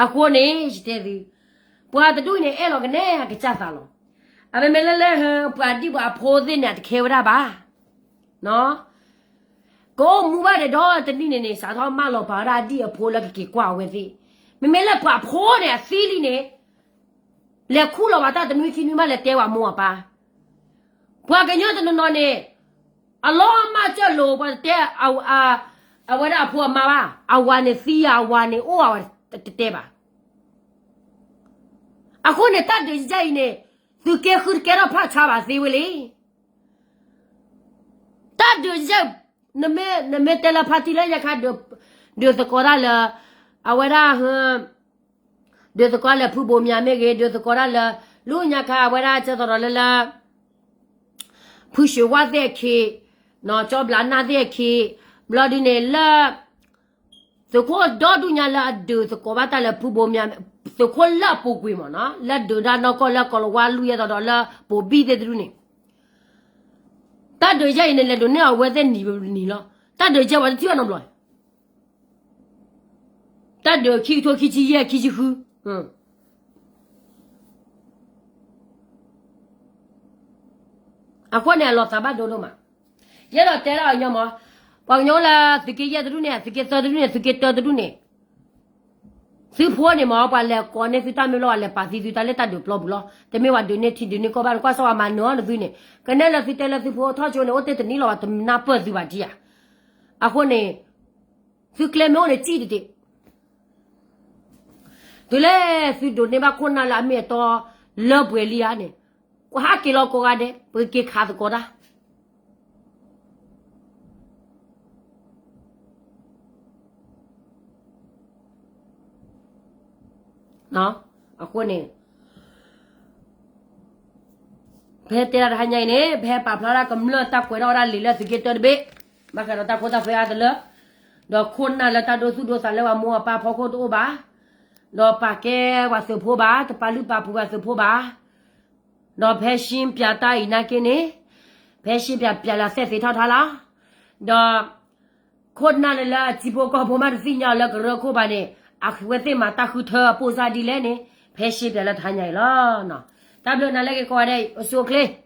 အဃိန့ၣ် ယတဲသု, ပှၤတဒူၣ်န့ၣ် အဲၣ်လီၤကနဲအကစၢ်သးလီၤ. အမ့မ့ၢ်လၢလၢ ပှၤဒံၣ်ပှၤအဖိသ့ၣ်န့ၣ် အတခဲဝဲဒၣ်ဘၣ်. ကအိၣ်မူဘၣ်ဒီး ဒီတနံၣ်န့ၣ်န့ၣ် စးထီၣ်မၢလီၤပာ်ဝဲဒၣ်အဒံၣ်အဖိလၢကက့ၤကွၢ်အဝဲသ့ၣ်. မ့မ့ၢ်လၢပှၤဖိန့ၣ် အသံလံန့ၣ် လဲၤခူၣ်လီၤဘၣ်တၢ်တနွံခံနွံမး လဲၤတဲဝဲမိၢ်အပၢ်. ပှၤကညီတနီၤနီၤန့ၣ် အလီၤမၢ်စၢၢ်လိာ် ပှၤတတဲ အဝဲဒၣ်အဖိအမါဘၣ်. အဝၤန့ၣ်သံယၤ အဝၤန့ၣ်အိၣ် အဝဲတတဲဘၣ်. အဃိန့ၣ် တၢ်ဒုးယဲၢ်အံၤန့ၣ် သုးက့ဃုတကဲထီၣ်ဖၣ်ဆါဘၣ်သ့ဝဲလံ. တၢ်ဒုးယဲၢ်, နမ့ၢ်တဲလၢဖါတံၢ်လၢညါခါ ဒုးသကိးတၢ်လၢ အဝဲဒၣ် ဒုးသကိးလၢဖုဘိးမၠးမ့ၢ်ဂ့ၤ, ဒုးသကိးတၢ်လၢ လၢညါခါ အဝဲဒၣ်ကဲသိးဒီးလၢလၢ ဖုၣ်ၡွ့ဝၣ်သ့ၣ်အခ့, ကၠီဘျးနၢ်သ့ၣ်အခ့, ဘျီဒုန့ၣ်လၢ သုးခိၣ်ဒီဒူၣ်ညါလၢအဒုးသကိးဘၣ်တၢ်လၢဖုဘိးမၠး, သုးခိၣ်လၢအပူၤကွံာ်မ့ၢ်နီၤ, လၢဒုးတၢ်နီၢ်ကီၢ်လၢကီၤလၤဝါလွံၢ်ယဲၢ်ဒီး ဒီးလၢပိာ်ဘံၣ်သ့ၣ်တဒူၣ်န့ၣ် တၢ်ဒုးယဲၢ်အံၤန့ၣ် လဲၤဒုးန့ၢ်အဝဲသ့ၣ်နံၤနံၤလီၤ. တၢ်ဒုးယဲၢ်ပှၤတထံၣ်ဘၣ်နီတဘျီ, တၢ်ဒုးခံကထိခံဆံယဲၢ်ခံဆံဃု, အဃိန့ၣ် အလီၤသးဘၣ်ဒိဒိၣ်မး. ယအဲၣ်ဒိးတဲဒၣ်အီၤညီမး, ပှၤကညီလၢသုးက့ယဲၢ်တဒူၣ်န့ၣ်, သုးက့သၢတဒူၣ်န့ၣ်, သုးက့တၢတဒူၣ်န့ၣ်, သုဖိန့ၣ်မး ပှၤလဲၤကိးန့ၢ်သုတၢ်မ့ၢ်လီၤ, ပှၤလဲၤပာ်သံသုတၢ်လၢတၢ်ဒုးပျီပူၤလီၤ. တမ့ၢ်ပှၤဒုးန့ၢ်ထံဒုးန့ၢ်ကီၢ်ဘၣ်, နကွၢ်စၢ်ဝဲမၤနၢၤအီၤနသုန့ၣ်, ကနဲလၢသုတဲလၢသုဖိထီၣ်ကၠိန့ၣ် အိၣ်တ့ၢ်တနံၣ်လီၤဘၣ်, တနၢ်ပၢၢ်သုဘၣ်ထံၣ်ဧါ. အဃိန့ၣ် သုကျဲမ့ၢ်အိၣ်န့ၣ် စံၣ်တတ့ၢ်. တုၤလၢသုဒိးန့ၢ်ဘၣ်ခိၣ်နၢ်လၢအမ့ၢ်အတီလၢပှဲၤလံဧါန့ၣ်, ကဟးက့ၤလီၤကိးဂၤဒဲး, ပကက့ၤခးသကိးတၢ်. အဃိန့ၣ် ပဟဲတဲဒၣ်တဟါညါအံၤန့ၣ် ပဟဲပာ်ဖျါဒၣ်ကမျၢၢ်တၢ်ကွဲးထီၣ်ဝဲဒၣ်လံာ်လၢသုးက့တၢတဘ့ၣ်, ဘၣ်ဃးဒီးတၢ်ခိတၢ်သွဲအါတလၢ ဒီးခိၣ်နၢ်လၢတၢ်ဒိသူၣ်ဒိသးလၢပှၤမိၢ်အပၢ်ဖီခိၣ်တအိၣ်ဘၣ်, ဒီးပာ်ကဲပှၤသုးဖိဘၣ်, တပာ်လုၢ်ပာ်ပှ့ၤပှၤသုးဖိဘၣ်, ဒီးဖဲရှ့ပၠးတၢ်အံၤနာ်က့န့ၣ်, ဖဲရှ့ပၠးပၠးလၢအသဲၣ်သ့ထီၣ်ထါလီၤ. ဒီး ခိၣ်နၢ်လၢလၢအထံဖိကီၢ်ဖိမးတသ့ၣ်ညါအီၤလၢကရၢခိၣ်ဘၣ်န့ၣ်, အဝဲသ့ၣ်မၤတၢ်ဃုထၢအပိၢ်စၢ်ဒ်လဲၣ်န့ၣ်, ဖဲရှ့ပၠးလၢတဟါညါအံၤလီၤ. တၢ်ဘျုးနၤလၢက့ၤကိးဂၤဒဲး အိၣ်ဆူၣ်အိၣ်ချ့